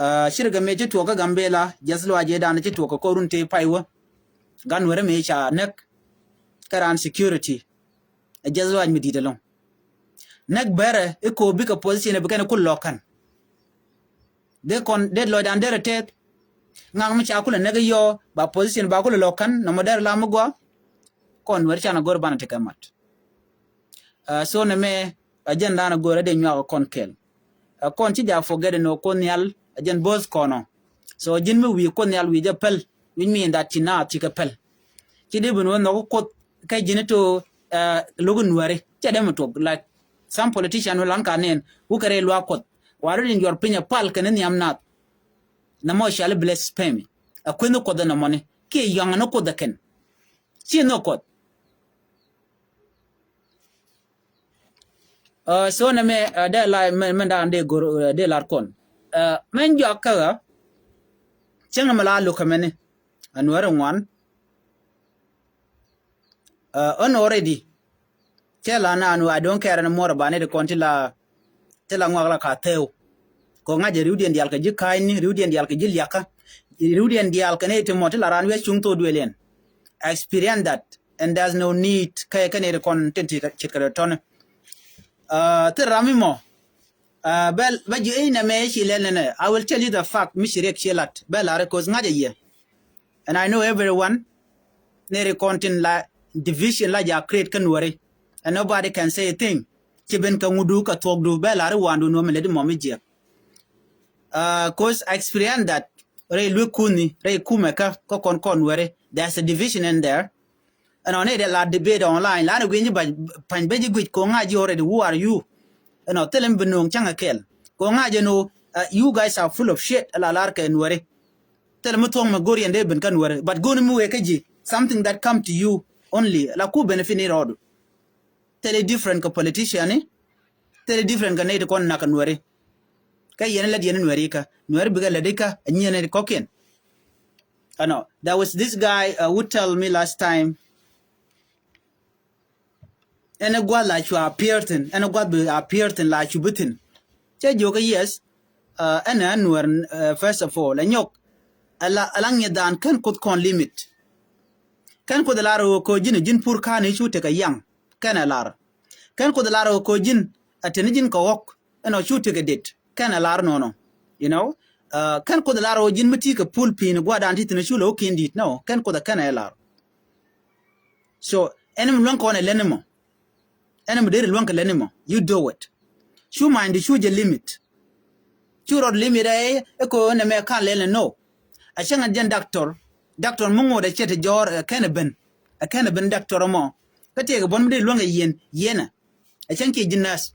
Aa, cirkɛ mëë ci tuɔɔk kä Gambela, jiɛth lɔaac ëëdan ci tuɔɔk kɛ kɔr run tëë pay wä. Gan Nuääri mëë ca näk kä raan security. Ɛ jiɛth lɔaac mi di̱i̱t ɛlɔ̱ŋ. Näk bɛrɛ i̱ ko̱o̱p bikɛ position ɛ bi kɛn kul lɔ ka̱n. Dee kɔn, dee lɔcdan derɛ tɛth. Ŋak mi ca kulɛ näk i̱ yɔɔ, ba position ba kulɛ lɔ ka̱n, nɔmɔ derɛ la mi gɔaa. Kɔn Nuääri canɛ go̱r banɛ tekɛ mat. Aa, so nɛmɛ, ɛ jɛn danɛ go̱r ɛ dee nyuak ɛ kɔn kɛl. Ɛ kɔn ci ja forget ɛn ɣöö Kuoth Nhial, ɛ jɛn bo̱o̱th kɔn ɔ. So ji̱n mi wi̱i̱ Kuoth Nhial wi̱i̱ jɛ päl, which mean that ci naath cikɛ päl. Ci dee ben wä nhɔk Kuoth kɛ ji̱n to, ɛ, lo̱k Nuääri. Cɛ dee mi tuɔk, like, some politician wä lan ka nɛn, wä kɛ rɛy luaak Kuɔth. Wa rɔ din jɔr piny ɛ pal kɛn nhiam naath. Nɛ mɔ cali blasphemy. Ɛ kueth ni Kuɔth ɛn ɛmɔni. Kiɛ yɔ̱ŋ ni Kuoth ɛ kɛn. Ci nhɔk Kuɔth. Ɛ, so nɛmɛ, ɛ, dee la, mɛ, mɛ dan dee go̱r, ɛ, dee lar kɔn. Ɛ, mɛn jɔak kä ɣä. Cäŋ nɛmɛ la lo̱k kɛ mɛni. Ɛ Nuääri ŋuan. Ɛ, ɣän already. Cɛ la naan wä, I don't care ni muɔr ba ni di kɔn ti la, ti la ŋuak la ka thɛw. Kɔ ŋa̱c riwdiɛn diaal kɛ ji̱ ka̱a̱cni, riwdiɛn diaal kɛ ji̱ liakä. Riwdiɛn diaal kɛ ni ti mɔ ti la raan wi̱i̱ cuŋ thok duëëliɛn. I experience that, and there's no need kɛ, kɛ ni di kɔn tin ti ce̱tkɛ dɔ̱tɔ̱ni. Ɛ, thil ram mi mɔ. Ɛ, bɛ, bɛ ji̱ i̱ nɛmɛ i̱ ci lɛl nɛnɛ. I will tell you the fact, mi ci Riɛk ci lat. Bɛ lar i̱ ko̱th ŋa̱c a yiɛ. And I know everyone. Nɛri kɔn tin la division la ja create kä Nuääri. And nobody can say a thing. Ci ben kä ŋudu kä thuɔkdu. Bɛ lar i̱ wandu nuɔ̱m ilɛ di mɔm i̱ jiɛk. Ɛ, ko̱th I experience that. Rɛy luek kuni, rɛy kumɛ kä, kä kɔn kɔn Nuääri. There's a division in there. Ɛnɔ ni dee la debate online. La ni gui̱ny ji̱ ba̱ny, pa̱ny ben ji̱ gui̱c ko̱ ŋa̱c ji̱ already. Who are you? Ɛnɔ thilɛ mi bi no̱o̱ŋ cäŋ ɛ kɛl. Ko̱ ŋa̱c ɛn ɣöö, ɛ, you guys are full of shit. Ɛ la lar kɛ Nuääri. Thilɛ mi thuɔ̱ŋ mɛ go̱r yɛn dee ben kä Nuääri. But go̱o̱r ni mi wee kä ji̱. Something that come to you only. La ku benefit ni rɔɔdu. Thilɛ different kɛ politician ni. Thilɛ different kɛ nɛy ti kɔn nak kɛ Nuääri. Kä yɛn lät yɛn Nuɛri kä, Nuɛri bikɛ lät ikä a nyiɛn kɔkiɛn. Ɛnɔ, there was this guy, uh, who tell me last time, ɛn ɛ gua̱th la cu appear thin, ɛn ɛ gua̱th bi appear thin la cu bi thin. Cɛ jiök ɛ yes, uh, ɛn ɛ Nuɛr, uh, first of all ɛ nyɔk. Ala, ala ŋi̱eth daan kɛn Kuoth kɔn limit. Kɛn Kuoth ɛ lar ɣöö kɛ ji̱n, ji̱n pur ka̱n i̱ cu tekɛ yaŋ, kɛn ɛ lar. Kɛn Kuoth ɛ lar ɣöö kɛ ji̱n a teni ji̱n kɛ ɣɔ̱k, ɛn ɔ cu tekɛ det, kɛn ɛ lar nɔnɔ. You know, uh, kɛn Kuoth ɛ lar ɣöö ji̱n mi ti kɛ pul pi̱i̱n gua̱dan ti thin cu lɛ wä ki̱n di̱t, no, kɛn Kuoth ɛ kɛn ɛ lar. So ɛn mi luäŋ kɔn ɛ lɛn mɔ. Ɛn mi deri luäŋ kɛ lɛn mɔ, you do it. Cu many di cu jɛ limit. Cu rɔt limit ɛ ɛ ko nɛ mɛ kan lɛn, no. A cäŋ a jɛn doctor, doctor mi ŋot a cɛ ti jɔɔr ɛ kɛn ɛ ben. Ɛ kɛn ɛ ben doctor mɔ. Kä tiɛk ɛ buɔn mi deri luäŋ kɛ yɛn, yɛn ɛ. A cäŋ kiɛ ji̱ nurse.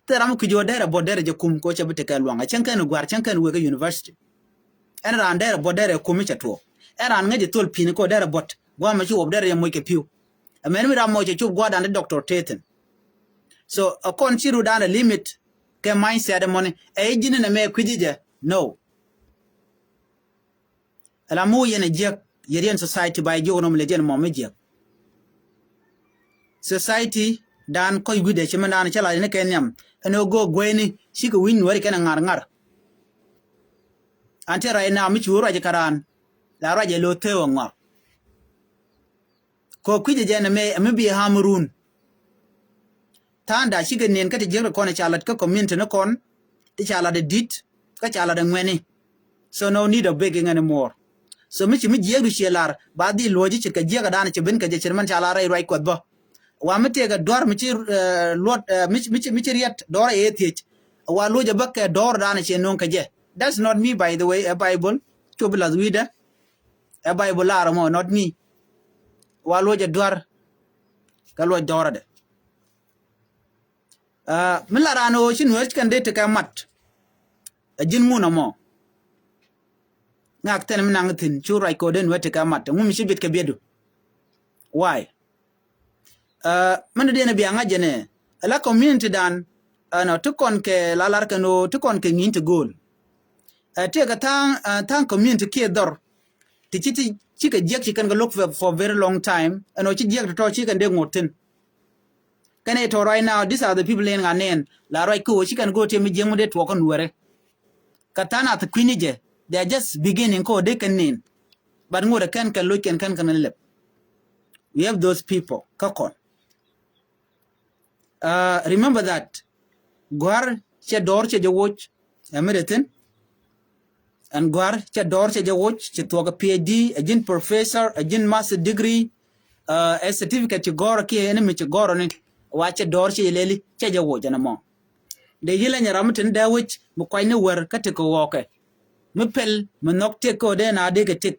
Thil ram mi kui̱c ɣöö derɛ buɔt derɛ jɛ kum kɛ ɣöö cɛ bi tekɛ luaŋ. A cäŋ kɛn gua̱r, cäŋ kɛn wek kä university. Ɛn raan derɛ buɔt derɛ kum mi cɛ tuɔɔk. Ɛn raan ŋäc ɛ thol pi̱n kɛ ɣöö derɛ buɔt. Gua̱a̱r mɛ ci wop derɛ jɛ moc kɛ pi̱w. Ɛ mɛn mi ram mɔ cɛ cop gua̱a̱r dan ti doctor tethin. So ɛ kɔn ci ru dan ɛ limit kɛ mindset mɔni. Ɛ i̱ ji̱n in ɛmɛ kui̱ci jɛ. No. Ala mi wä yɛn a jiäk, yɛ riɛn society ba yɛ jiök nɔm lɛ jɛn mɔm mi jiäk. Society dan kɔc wi̱cdɛ ci mɛn dan cä la yɛn kɛ nhiam. Ɛn ɣöö go̱o̱k gueyni cikɛ wi̱c Nuääri kɛn a ŋa̱r ŋa̱r. An te ruac na mi ci wä ruac kɛ raan la ruac ɛ lo̱ thee wä ŋɔak. Kɛ kui̱cɛ jɛ nɛ mɛ, ɛ mi bi ɣam run. Tha̱a̱ŋda cikɛ nin kä ti jiäk ti kɔn ca lat kä community ni kɔn, ti ca lat ɛ di̱t, kä ca lat ɛ ŋuɛni. So no need of begging anymore. So mi ci mi jiäkdu ciɛ lar, ba dhil luɔ̱c ci kɛ jiäk ɛ dan ci ben kɛ jɛ ci mɛn ca lar rɛy ruac Kuɔth bä. Wa mi tëëkɛ duar mi ci, eh, luɔt, eh, mi ci, mi ci, mi ci riɛt dɔɔr ɛ thiec. Wa luɔ̱c ɛ bä kɛ dɔɔr dan ci no̱o̱ŋ kɛ jɛ. That's not me, by the way, ɛ Bible. Cu bi lath wi̱i̱dä. Ɛ Bible lar mɔ, not me. Wa luɔc ɛ duar kɛ luɔc dɔɔrä dɛ. Ah, mi la raan ɣöö ci Nuäär ci kɛn dee tekɛ mat. Ɛ ji̱n ŋun ɛmɔ. Ŋak thɛn mi naŋ thi̱n cu ruac kɛ ɣöö dee Nuäär tekɛ mat. Ŋu mi ci biɛt kɛ biɛtdu. Why? Ɛ, mɛn dee ni bia ŋa̱c jɛ nɛ, ɛ la community dan, ɛ, nɔ, ti kɔn kɛ la lar kɛn ɣöö ti kɔn kɛ ŋi̱i̱n ti go̱o̱l. Ɛ, tëëkɛ tha̱a̱ŋ, ɛ, tha̱a̱ŋ community kiɛ dhɔr. Ti ci, ti ci kɛ jiäk ci kɛn kɛ look for, for very long time. Ɛn ɣöö ci jiäk tɔ̱tɔ̱ ci kɛn dee ŋot thi̱n. Kɛn ɛ tɔ̱ right now, these are the people in ŋa nɛn. La ruac kä ɣöö ci kɛn go̱o̱r tiɛm mi jiäk mi dee tuɔɔk kä Nuäärɛ. Kä tha̱a̱ŋ nath kui̱ni jɛ, they are just beginning kä ɣöö dee kɛn nɛn. But ŋot ɛ kɛn kɛ loc kɛn kɛn kɛn lɛp. We have those people kä kɔn. Uh, remember that. Gua̱r cɛ dɔɔr cɛ jɛ woc, ɛ mi dee thi̱n. Ɛn gua̱r cɛ dɔɔr cɛ jɛ woc, cɛ thuɔk ɛ P H D, ɛ ji̱n professor, ɛ ji̱n master degree, uh, ɛ certificate ci gɔ̱rä kiɛ ɛn mi ci gɔ̱rä ni. Wa cɛ dɔɔr cɛ jɛ lɛli, cɛ jɛ woc ɛn ɛmɔ. Dee yi̱lɛ nyɛ ram mi tin dee wec mi kuany ni wär kä tëk kɛ ɣɔɔkɛ. Mi pɛl mi nhɔk tëk kä dee na dee kɛ tëk.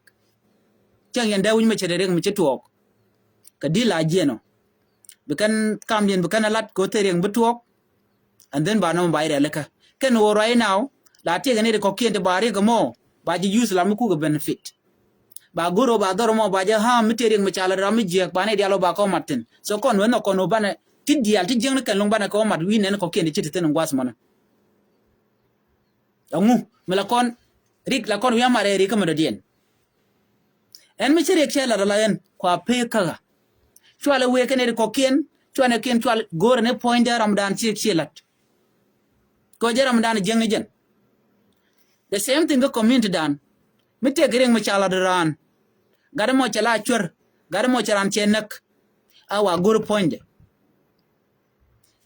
Cäŋ yɛn dee wec mi cɛ dee riɛk mi ci tuɔɔk. Kɛ di̱t la jiɛn ɔ. Bi kɛn kamdiɛn bi kɛn a lat kɛ ɣöö thil riɛk bi tuɔɔk. And then ba nɔmɔ ba irɛl ikä. Kɛn ɣöö right now la tiɛkɛ ni ri kɔ̱kiɛn ti ba riɛk ɛmɔ ba ji̱ use la mi kukɛ benefit. Ba go̱r ɣöö ba dhɔr ɛmɔ ba jɛ harm mi tëë riɛk mi ca la ram mi jiääk ba ni diaal ɣöö ba kɔn mat thi̱n. So kɔn wee nhɔk kɔn ɣöö banɛ ti diaal ti jiäkni kɛn lo̱ŋ banɛ kɔn mat wi̱i̱ nɛn kɔ̱kiɛn ti ci ti thi̱n in gua̱th mɔnä. Ɛŋu mi la kɔn rik la kɔn wi̱i̱ amarɛ rik kä mi dɔ̱diɛn. Ɛn mi ci riɛk cɛ lat ala ɛn kua pek käkä. Cualɛ wëë kɛn ɛ ri kɔ̱kiɛn cuanɛ kiɛn cual go̱o̱rɛ ni puɔ̱nydɛ ramdan ci riɛk ciɛ lat. Kɛ jɛ ramdan jiäkni jɛn. The same thing kä community dan. Mi tëëk riɛk mi ca lat raan. Gat mɔ cɛ la cuer. Gat mɔ cɛ raan cɛ näk. A wa go̱o̱r puɔ̱nydɛ.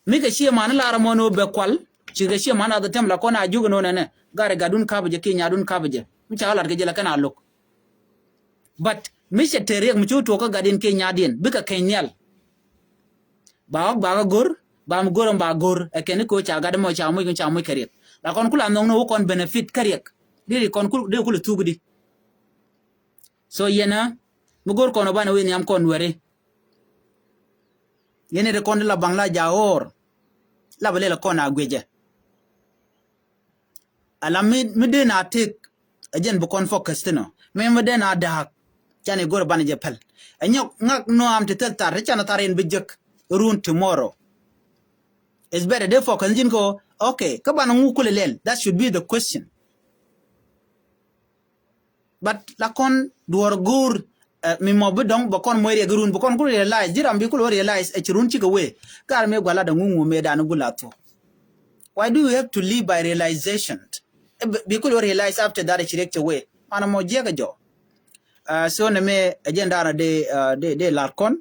Mi kɛ ciɛ man lar mɔ ni wä bɛ kual. Ci kɛ ciɛ man a dhɛ tɛm la kɔn a juk ni wä nɛnɛ. Gat ɛ gatdun kapä jɛ kiɛ nyadun kapä jɛ. Mi ca lat kɛ jɛ la kɛn a lo̱k. But mi cɛ te riɛk mi ci wä tuɔk kä gatdiɛn kiɛ nyadiɛn bikɛ keny nhial. Ba ɣɔk ba kä go̱r ba mi go̱r ɛn ba go̱r ɛ kɛn i̱ ko̱ ca gat ɛmɔ ca moc kɛ ca moc kɛ riɛk. La kɔn kula nhɔk ni wä kɔn benefit kä riɛk. Di ri kɔn kul di kul thuk di. So yɛn a mi go̱r kɔn ɔ banɛ wee nhiam kɔn weri. Yɛn ri kɔn di la baŋ la ja ɣɔr. La bɛ lɛl kɔn a guiɛcɛ. Ala mi, mi dee na tëk ɛ jɛn bi kɔn focus thin ɔ. Mi, mi dee na da̱a̱k. Can i̱ go̱r banɛ jɛ pɛl. Ɛ nyɔk ŋak nuaam ti thil thar, ti can thar in bi jek run tomorrow. It's better dee focus ji̱n kɔ Okay, kä banɛ ŋu kulɛ lɛl? That should be the question. But la kɔn duɔr go̱o̱r, eh, mi mɔ bi dɔŋ bɛ kɔn moc riɛk run, bɛ kɔn ku realize, ji̱ ram bi kul wä realize ɛ ci run cikɛ wee. Gar mi guala dɔŋ ŋu ŋu mëë dan gula thuɔ. Why do you have to live by realization? Eh, bi, bi kul wä realize after that ɛ ci riɛk cɛ wee. Manɛ mɔ jiɛk ɛ jɔ. Ah, so nɛ mëë ɛ jɛn daanɔ dee, ah, dee, dee lar kɔn.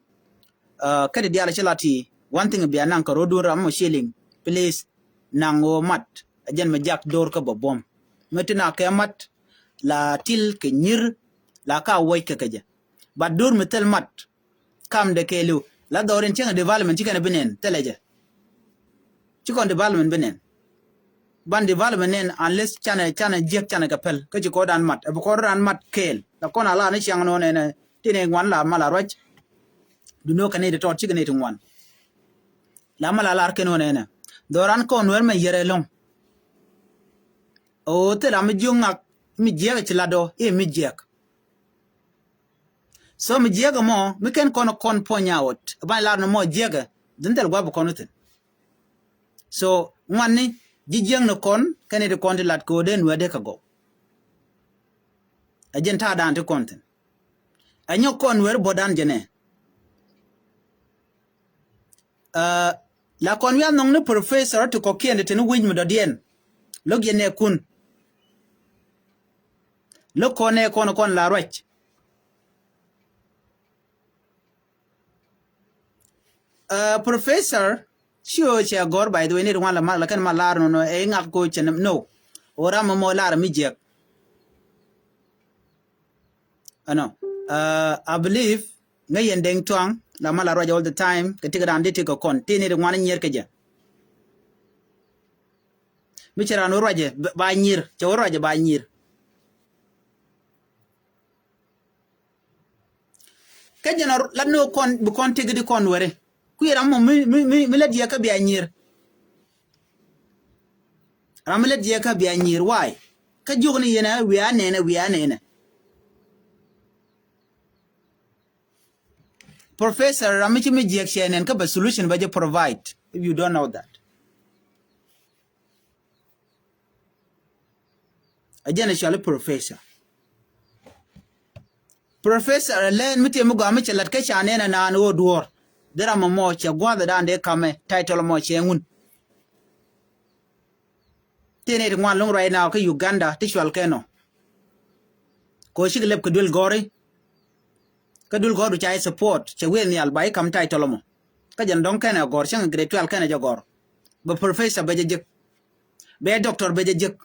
Ah, kä di diaal ci la ti, one thing bia naŋ kɛ ro̱dun ram mɔ ci liŋ. Please, naŋ ɣöö mat. Ɛ jɛn mi jak do̱r kä bä buɔ̱m. Mi ti na kɛ mat, la til kɛ nyir, la ka wuɔc kɛ kɛ jɛ. But do̱r mi thil mat, kam dɛ kɛɛliw. La dhɔrin cieŋ development ci kɛn bi nɛn, thilɛ jɛ. Ci kɔn development bi nɛn. Ban development nɛn, unless canɛ, canɛ jiäk canɛ kɛ pɛl. Kä ci kɔdan mat. Ɛ bi kɔdan mat kɛɛl. La kɔn a la ni ciaŋ nɔ nɛnɛ. Ti ni ŋuan la mal a ruac. Duno kɛ ni ti tɔt, cikɛ ni ti ŋuan. La mal a lar kɛ nɔ nɛnɛ. Dhɔran kɔn nuɛr mɛ yɛrɛ lɔŋ. O thil a mi jiök ŋak, mi jiɛk ci la dɔ, i̱ mi jiɛk. So mi jiɛk mɔ, mi kɛn kɔn kɔn puɔ̱ny a ɣɔt. Ban lar ni mɔ jiɛk, dhin thil guap kɔn thin. So ŋuan ni, ji̱ jiɛk ni kɔn, kɛn it kɔn ti lat kɛ ɣöö dee nuɛ dee kɛ gɔw. Ɛ jɛn ta̱a̱ dan ti kɔn thin. Ɛ nyɔk kɔn nuɛr buɔ̱dan jɛ nɛ. Ah, la kɔn wiaa nhɔŋ ni professor ti kɔkiɛn ti ni wi̱c mi dɔ̱diɛn. Lo̱k yɛn nɛ kun. Lo̱k kɔn nɛ kɔn kɔn la ruac. Ah, professor, ci ɣöö cɛ gɔ̱r, by the way, ni ti ŋuan la mal, la kɛn mal lar nɔ, nɔ, ɛ ŋak ko cɛ nɛ, no. Ɣöö ram mɔ lar mi jiɛk. Ɛnɔ, ah, I believe ŋäc yɛn Deŋ Tuaŋ, la mal a ruac all the time, kɛ tik ran di tik kɛ kɔn, ti ni ti ŋuan nyier kɛ jɛ. Mi cɛ ran wä ruacɛ, ba, ba nyier, cɛ wä ruacɛ ba nyier. Kä jɛn a lat ni kɔn, bi kɔn tik di kɔn wɛri. Kui̱ ram mɔ mi, mi, mi, mi lät yɛ kä bia nyier. Ram mi lät yɛ kä bia nyier, why? Kä jiök ni yɛn ɛ, wiaa nɛnɛ, wiaa nɛnɛ. Professor, ram mi ci mi jiɛk cɛ nɛn kä bɛ solution bɛ jɛ provide, if you don't know that. A jɛn a cɔali professor. Professor, a lɛn mi tiɛ mi gɔaa mi cɛ lat kä ca nɛn a naan ɣöö duɔ̱ɔ̱r. Dee ram mɔ cɛ gua̱a̱th dan dee kamɛ, title mɔ cɛ ŋun. Ti ni ti ŋuan lo̱ŋ right now kä Uganda ti cual kɛn ɔ. Ko cik lɛp kɛ duel gɔri. Kä duel gɔri ca i̱ support, cɛ wi̱i̱ nhial ba i̱ kam title mɔ. Kä jɛn dɔ̱ŋ kɛn ɛ gɔr, cäŋ grade twelve kɛn ɛ jɛ gɔr. Bɛ professor bɛ jɛ jek. Bɛ doctor bɛ jɛ jek.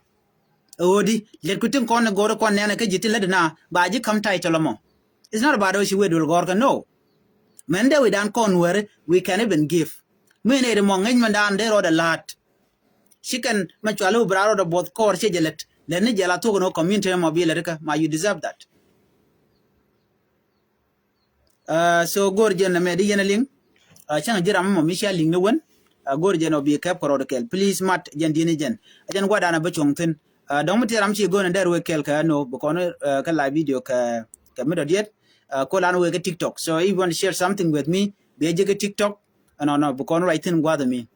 Ɛ ɣöödi, lɛt ku tin kɔn ɛ gɔri kɔn nɛn ɛ kä ji̱ ti lät na, ba ji̱ kam title mɔ. It's not about ɣöö ci wee duel gɔr kɛ, no. Mɛn dee wi̱dan kɔn weri, we can even give. Mi nɛy ri mɔ ŋäc mɛn daan dee rɔɔdɛ la̱a̱t. Cikɛn mɛ cuali wä bi raar rɔɔdɛ buɔth kɔɔr ciɛ jɛ lät. Lät ni jɛ la thuɔk ni wä community mɔ bi lät kä ma, you deserve that. Ah, so go̱o̱r jɛn ɛmɛ di yɛn a liŋ. Ah, cäŋ ji̱ ram mɔ mi cia liŋ ni wen. Ah, go̱o̱r jɛn ɔ bi kɛp kɛ rɔɔdɛ kɛl. Please mat jɛn di̱n i̱ jɛn. A jɛn gua̱dan a bä cuɔ̱ŋ thi̱n. Ah, dɔ̱ŋ mi ti ram ci go̱o̱r ni dɛr wek kɛl kɛ ɛn ɔ bi kɔn, ah, kɛ live video kɛ, kɛ mi dɔ̱diɛt. Ah, ko lan wek kɛ TikTok. So if you want to share something with me, bi a jek kɛ TikTok. Ɛnɔnɔ bi kɔn ruac thi̱n gua̱a̱th mi.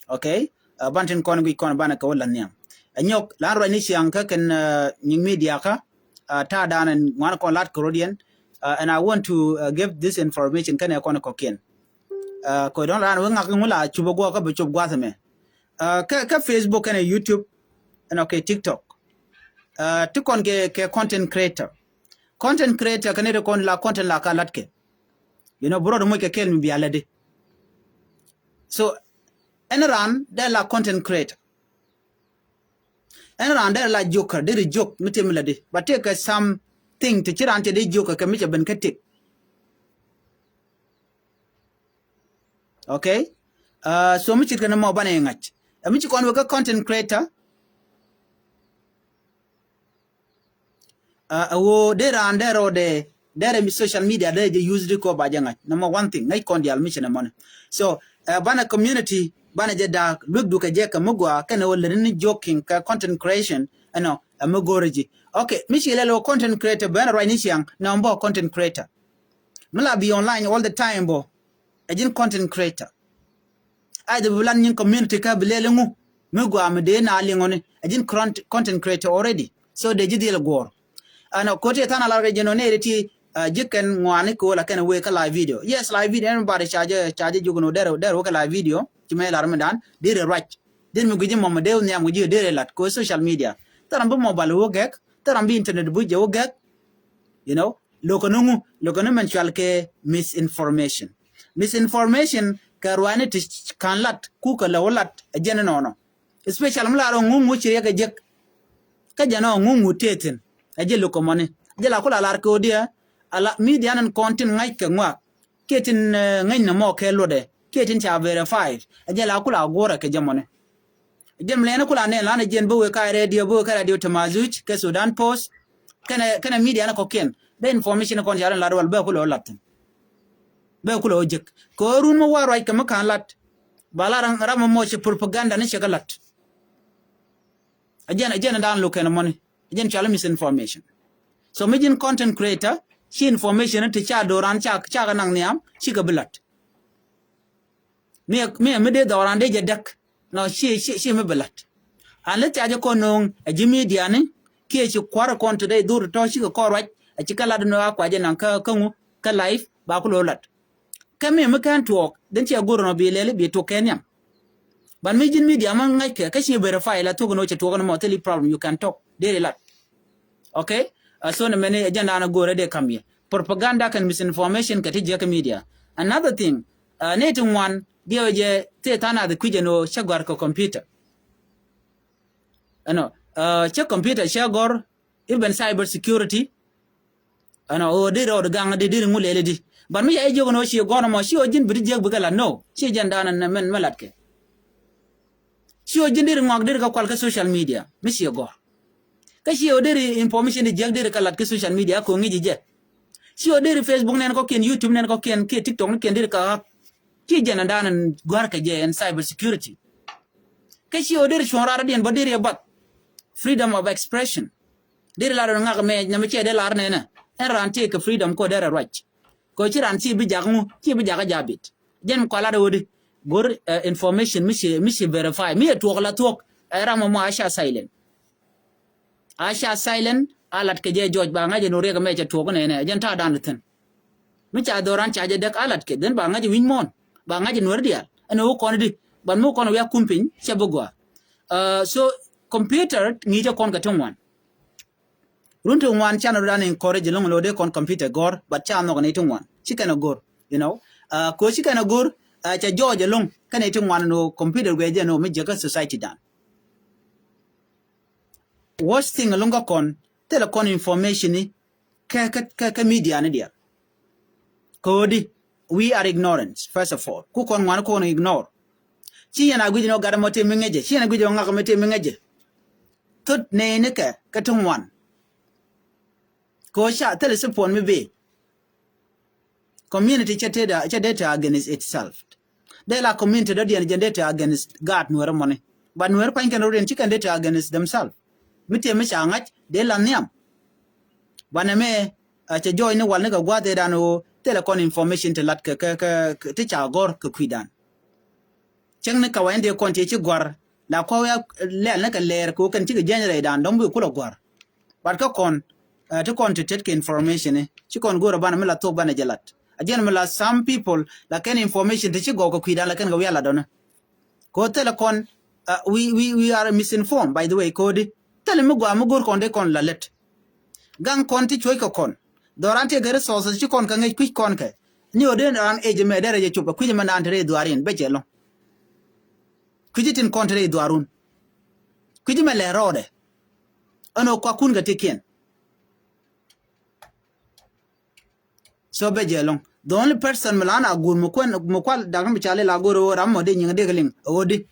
Okay? Ah, ban tin kɔn guic kɔn banɛ kɛ wä la̱th nhiam. Ɛ nyɔk lan ruac ni ciaŋ kä kɛn, ah, nyiŋ media kä, ah, ta̱a̱ dan ɛn ŋuan kɔn lat kɛ rɔ̱diɛn. Ah, and I want to, ah, give this information kɛnɛ kɔn kɔ̱kiɛn. Ah, kɔc dɔ̱ŋ raan wä ŋak ŋu la cup ɛ guɔ kä bi cup gua̱a̱th ɛmɛ. Ah, kä, kä Facebook kɛnɛ YouTube, ɛnɔ kɛ TikTok. Ah, ti kɔn kɛ, kɛ content creator. Content creator kɛn iti kɔn la content la ka latkɛ. You know, bi rɔɔd moc kɛ kɛɛl mi bia lätdi. So ɛn raan dee la content creator. Ɛn raan dee la joker, dee ri jok mi tim lätdi. But tekɛ something ti ci raan ti dee joker kɛ mi cɛ ben kä tik. Okay? Ah, so mi cit kɛn mɔ banɛ ŋa̱c. Ɛ mi ci kɔn wek kä content creator. Ah, ɛ ɣöö dee raan dee rɔɔdɛ, dee rɛ mi social media dee jɛ use di kɔ ba jɛ ŋa̱c. Number one thing, ŋäc kɔn diaal mi ci nɛ mɔnɛ. So, ah, banɛ community, banɛ jɛ da̱a̱k, luek dukɛ jɛ kɛ mi gɔaa, kɛnɛ wä lät ni joking kɛ content creation, ɛnɔ, ɛ mi go̱o̱rɛ ji̱. Okay, mi ci lɛl wä content creator, ben ruac ni ciaŋ, nɔmɔ bä content creator. Mi la bi online all the time bɔ, ɛ ji̱n content creator. Either bi lan nyin community kä bi lɛl ŋu, Mi gɔaa mi dee na liŋɔni, a ji̱n content creator already. So dee ji̱ dhil guɔ̱ɔ̱r. Ɛn ko̱ti than a lar kɛ ji̱n ɔ nɛy ti ti ji̱ kɛn ŋuani ko̱o̱l a kɛn wee kä live video. Yes, live video, anybody ca jɛ, ca jɛ jukun wä der, der wä kɛ live video. Ci mɛ lar mi dan, dee rɛ ruac. Dee mi gui̱ci mɔmɔ dee wä nhiam gui̱ci dee rɛ lat ko̱ social media. Thɛrɛ bi mobile wä gɛk, thɛrɛ bi internet buc jɛ wä gɛk. You know, lokä ni ŋu, lokä ni mɛn cual kɛ misinformation. Misinformation kɛ ruani ti kan lat, ku kɛ lɛ wä lat, a jɛn nɔnɔ. Especially mi lar ɔ ŋu ŋu ci riɛk a jek. Kä jɛn ɔ ŋu ŋu tethin. A jɛ lokä mɔni. A jɛ la kula lar kɛ wä diɛ, a la media ni kɔn tin ŋa̱c kɛ ŋuak. Kiɛ tin ŋäcnɛ mɔ kɛ luɔtdɛ. Kiɛ tin ca verify. A jɛ la kula guɔrɛ kɛ jɛ mɔni. Jɛn mi lɛni kula nɛn lan a jiɛn bä wee ka radio, bä wee ka radio Tamazuj, kɛ Sudan Post. Kɛnɛ, kɛnɛ media ni kɔkiɛn. Dee information kɔn ca rin lat wal bɛ kula wä lat thin. Bɛ kula wä jek. Kɛ wä run mi wa ruac kɛ mi kan lat. Ba la ram, ram mɔ ci propaganda ni cɛ kɛ lat. A jɛn, a jɛn dan lukɛn mɔni. A jɛn cɔal misinformation. So mi ji̱n content creator, ci information ti ca doran ca, ca kɛ naŋ nhiam, ci kɛ bi lat. Mi, mi, mi dee dhɔran dee jɛ däk. Nɔ ci, ci, ci mi bi lat. An li thiac kɔn no̱o̱ŋ a ji̱ media ni kiɛ ci kua̱r kɔn ti dee dhur tɔ̱ cikɛ kɔn ruac a ci kɛ lat ni a kuac inaŋ kä, kä ŋu, kä live ba ku lo̱ lat. Kä mi, mi kɛn tuɔɔk dhin ciɛ go̱r nɔ bi lɛli bi tuɔk kɛ nhiam. Ban mi ji̱n media mi ŋa̱ckɛ kä ci verify la thuɔk ni wä cɛ tuɔk ni mɔ thili problem you can talk. Dee ri lat. Okay? A so ni mɛni agenda ni go̱o̱rɛ dee kam yɛ. Propaganda kɛn misinformation kɛ ti jiäk media. Another thing, uh, ni ti ŋuan diɛ wä jɛ ti than a dhi kui̱c ɛn ɣöö cɛ gɔ̱a̱r kɛ computer. Ɛnɔ, uh, cɛ computer cɛ gɔ̱r, even cyber security. Ɛnɔ ɣöö di rɔɔd gaŋ di, di ri ŋu lɛli di. But mi ca jiök ɛn ɣöö ci gɔ̱r ɛmɔ ci ɣöö ji̱n bi ti jiäk bikɛ lat, no. Ci jɛn da̱a̱n ɛn mɛn mɛ latkɛ. Ci ɣöö ji̱n deri ŋɔak deri kɛ kual kä social media mi ci gɔ̱r. Kä ci ɣöö deri information di jiäk deri kɛ lat kä social media kɛ ŋi̱c jɛ. Ci ɣöö deri Facebook nɛn kɔkiɛn, YouTube nɛn kɔkiɛn, kiɛ TikTok ni kiɛn deri kɛ ɣak. Ci jɛn ɛn da̱a̱n ɛn gua̱r kɛ jɛ ɛn cyber security. Kä ci ɣöö deri cuɔ̱ŋ raar diɛn bä deri ɛ bath. Freedom of expression. Deri lar ɛn ŋak mɛ nyamɛ cɛ dee lar nɛnɛ. Ɛn raan tëë kɛ freedom kɔ deri ruac. Kɛ ci ran ci bi jak ŋu, ci bi jak a jabit. Jɛn kɔala de wodi. Go̱r, eh, information mi ci, mi ci verify. Mi yɛ tuɔk la tuɔk. Ɛ ram mɔ a ca silent. A ca silent, a lat kɛ jɛ jɔc ba ŋa̱c ɛn wä riɛk mɛ cɛ tuɔk nɛnɛ. Jɛn ta̱a̱ dan thin. Mi ca dhoran ca jɛ däk a lat kɛ. Then ba ŋa̱c wi̱ny mɔn. Ba ŋa̱c nuɛr diaal. Ɛn wä kɔn di. Ban mi wä kɔn wiak kum piny, cɛ bi gɔaa. Uh, so, computer ŋi̱i̱cɛ kɔn kɛ ti ŋuan. Run ti ŋuan can run dan encourage loŋ lo de kɔn computer gɔr, but ca nhɔk ni ti ŋuan. Ci kɛn a gor, you know. Uh, ko ci kɛn a gor, uh, ca jɔɔc loŋ, kɛn ti ŋuan no computer guɛ jɛ no mi jɛ kä society dan. Worst thing loŋ kä kɔn, thilɛ kɔn information ni, kɛ, kɛ, kɛ, kɛ media ni diɛ. Kodi, we are ignorant, first of all. Ku kɔn ŋuan kɔn ignore. Ci yɛn a guic ni ɔ gat mɔ ti mi ŋäcɛ, ci yɛn a guic ni ɔ ŋak mɔ ti mi ŋäcɛ. Thot nɛy ni kɛ, kɛ ti ŋuan. Kɛ ɣöö ca thilɛ support mi bëë. Community cɛ tëë da, cɛ dee te against itself. Dee la community dɔ̱diɛn jɛn dee te against gaat nuɛrɛ mɔni. But nuɛrɛ pa̱ny kɛn rɔ̱diɛn ci kɛn dee te against themselves. Mi tëë mi ca ŋa̱c dee la nhiam. Banɛ mɛ, a cɛ jɔɔc ni wal ni kɛ gua̱a̱th ëëdan ɣöö thilɛ kɔn information ti lat kɛ, kɛ, kɛ, kɛ ti ca gɔ̱r kɛ kui̱dan. Cäŋ ni kɛ wa in dee kɔn ti ci gua̱r la kɔk ya lɛl ni kɛ lɛɛr kɛ wä kɛn cikɛ jiɛny rɛydan dɔ̱ŋ bi kulɛ gua̱r. But kä kɔn, eh, ti kɔn ti tet kɛ information ni ci kɔn go̱o̱rɛ banɛ mi la thok banɛ jɛ lat. A jiɛn mi la some people la kɛn information ti ci gɔw kɛ kui̱dan la kɛn kɛ wi̱i̱ a lat dɔ̱ni. Kɛ wä thilɛ kɔn, eh, we, we, we are misinformed by the way kodi. Thilɛ mi gɔaa mi go̱o̱r kɔn dee kɔn la lät. Gaŋ kɔn ti cuɔ̱c kɛ kɔn. Dhɔran tëë kɛ resources ci kɔn kɛ ŋäc kui̱c kɔn kɛ. Ni ɣöö dee ran age mɛ derɛ jɛ cop ɛ kui̱c mɛ naan te rɛy dhuaarin bɛ cɛ lo̱ŋ. Kui̱ci tin kɔn te rɛy dhuaarun. Kui̱ci mɛ lɛ rɔɔdɛ. Ɛn ɣöö kuakun kɛ tikiɛn. So bɛ jɛ lo̱ŋ. The only person mi la na gur mi kuɛn mi kual dak mi cali la gur ɣöö ram mɔ dee nyiŋ dee kɛ liŋ ɣöö di.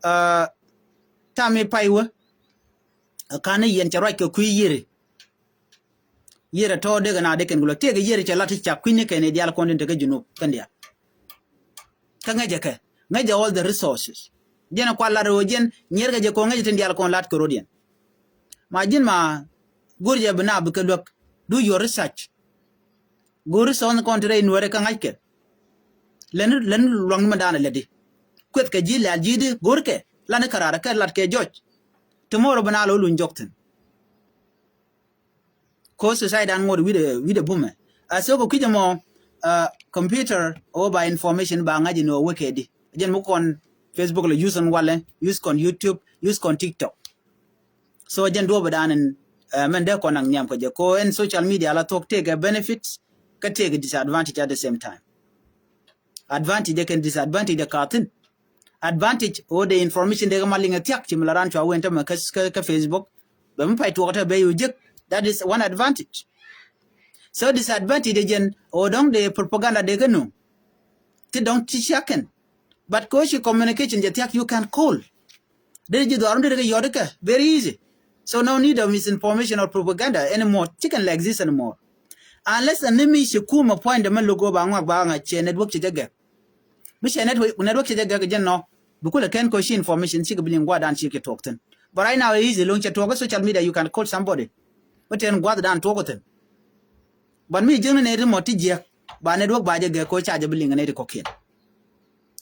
Aa, tam mi pay wä. Ɛ kan ni yɛn cɛ ruac kɛ kui̱ yiëri. Yiëri tɔ̱ dee kɛ na dee kɛn kulɛ tëëkɛ yiëri cɛ la ti cak kui̱ni kɛn i̱ diaal kɔn tin te kä Junub kɛn diaal. Kä ŋäcɛ kɛ ŋäcɛ all the resources. Jɛn ɛ kual lat ɣöö jɛn nyier kɛ jɛ kɔn ŋäcɛ tin diaal kɔn lat kɛ rot yɛn. Ma ji̱n ma go̱r jɛ bi na bi kɛ luäk. Do your research. Go̱r resource kɔn ti rɛy nuɛɛrɛ kä ŋa̱ckɛ. Lɛn, lɛn luaŋ ni mɛ daanɛ lɛt di. Kueth kɛ ji̱ lɛl ji̱ di go̱rkɛ. Lan i̱ käraar kɛ lat kɛ jɔc. Tomorrow bɛ na lɔ luny jɔk thi̱n. Ko society dan ŋot wi̱dɛ wi̱dɛ bumɛ. A so kɛ kui̱c ɛmɔ, uh, computer ɔ ba information ba ŋa̱c in ɔ wekɛ di. Jɛn mi kɔn Facebook lɛ use on walɛ, use kɔn YouTube, use kɔn TikTok. So jɛn duɔ̱p dan in, uh, mɛn dee kɔn nak nhiam kɛ jɛ. Ko ɛn social media la thuɔk tekɛ benefits kä tekɛ disadvantage at the same time. Advantage de kɛn disadvantage de kathin. Advantage o de information de kɛ ma liŋɛ thiak ci mi la ran cua wen tämɛ kä, kä, kä Facebook. Bɛ mi pay tuɔk te bɛ yu jek. That is one advantage. So disadvantage de jɛn o dɔŋ de propaganda de kɛ nu. Ti dɔŋ ti ciaken. But ko ci communication jɛ thiak you can call. Dee ji̱ dhuaar wun dee kɛ yɔt kɛ very easy. So no need of misinformation or propaganda anymore. Ci kɛn lɛ exist anymore. Unless ɛn ni mi ci kumɛ puɔ̱nydɛ mɛ logo ba ŋuak ba ŋa cɛ network cɛ jɛ gɛk. Mi cɛ network, network cɛ jɛ gɛk jɛn nɔ. Bi kulɛ kɛn ko ci information ci kɛ bi liŋ gua̱dan ci kɛ tuɔk thi̱n. But right now easy loŋ cɛ tuɔk kä social media you can call somebody. Mi tɛn gua̱dan tuɔk thi̱n. But mi jiäkni nɛy ti mɔ ti jiäk ba network ba jɛ gɛk ko ca jɛ bi liŋ nɛy ti kɔkiɛn.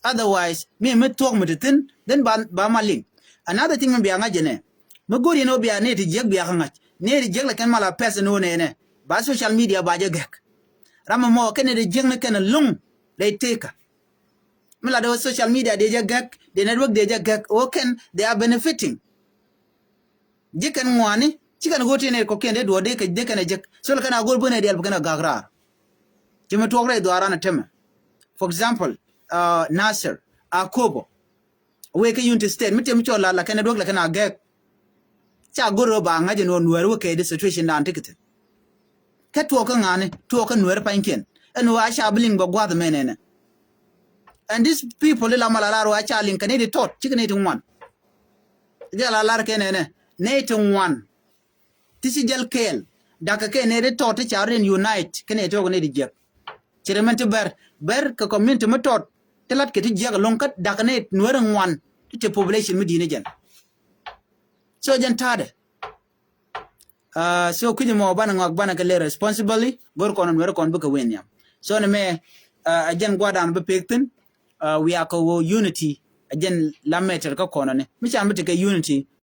Otherwise mi mi thuɔ̱k mi ti thi̱n then ba, ba ma liŋ. Another thing mi bia ŋa̱c jɛ nɛ mi go̱r yɛn ɔ bia nɛy ti jiäk bia kä ŋa̱c nɛy ti jiäk la kɛn mal a pɛth ni wä nɛnɛ ba social media ba jɛ gɛk. Ram mɔ kɛn nɛy ti jiäk ni kɛn loŋ lɛ tëëkä. Mi la dee wä social media dee jɛ gɛk dee network dee jɛ gɛk wä kɛn they are benefiting. Ji̱ kɛn ŋuani ci kɛn go̱o̱r ti nɛy kɔkiɛn dee duɔ̱ɔ̱r dee kɛ dee kɛn a jek so lɛ kɛn a go̱o̱r bä nɛy diaal bi kɛn a gak raar. Ci mi tuɔk rɛy dhuaaran a tämɛ. For example, uh, Nasir, Akobo, wee kä Unity State mi tëë mi cɔl la la kɛn a duɔ̱k la kɛn a gɛk. Ca go̱r rɔ ba ŋa̱c ɛn wä nuɛɛr wä kɛ di situation dan ti kɛ thi̱n. Kä tuɔɔk kä ŋa̱ni tuɔɔk kä nuɛɛr pa̱nykiɛn ɛn wä a ca bi liŋ bɛ gua̱th mɛ nɛnɛ. And these people ila mal a lar wä a ca liŋ kɛ nɛy ti tɔt cikɛ nɛy ti ŋuan. Jɛ la lar kɛ nɛnɛ nɛy ti ŋuan. Ti ci jäl kɛɛl dakä kɛ nɛy ti tɔt ti ca rɔ in unite kɛ nɛy ti ɣɔk nɛy ti jiäk. Ci rɛ mɛn ti bɛr bɛr kɛ community mi tɔt ti lat kɛ ti jiäk ɛlɔ̱ŋ kä dakä nɛy nuɛɛr ŋuan ti ti population mi di̱i̱n jɛn. So jɛn ta̱a̱dɛ. Uh, so kui̱c mɔ banɛ ŋɔak banɛ kɛ lɛ responsibly go̱r kɔn nuɛr kɔn bikɛ wen nhiam. So ni mɛ, uh, a jɛn gua̱dan bi pek thi̱n, uh, wiakɛ wä unity a jɛn la mɛtɛr kä kɔn ni mi can bi tekɛ unity.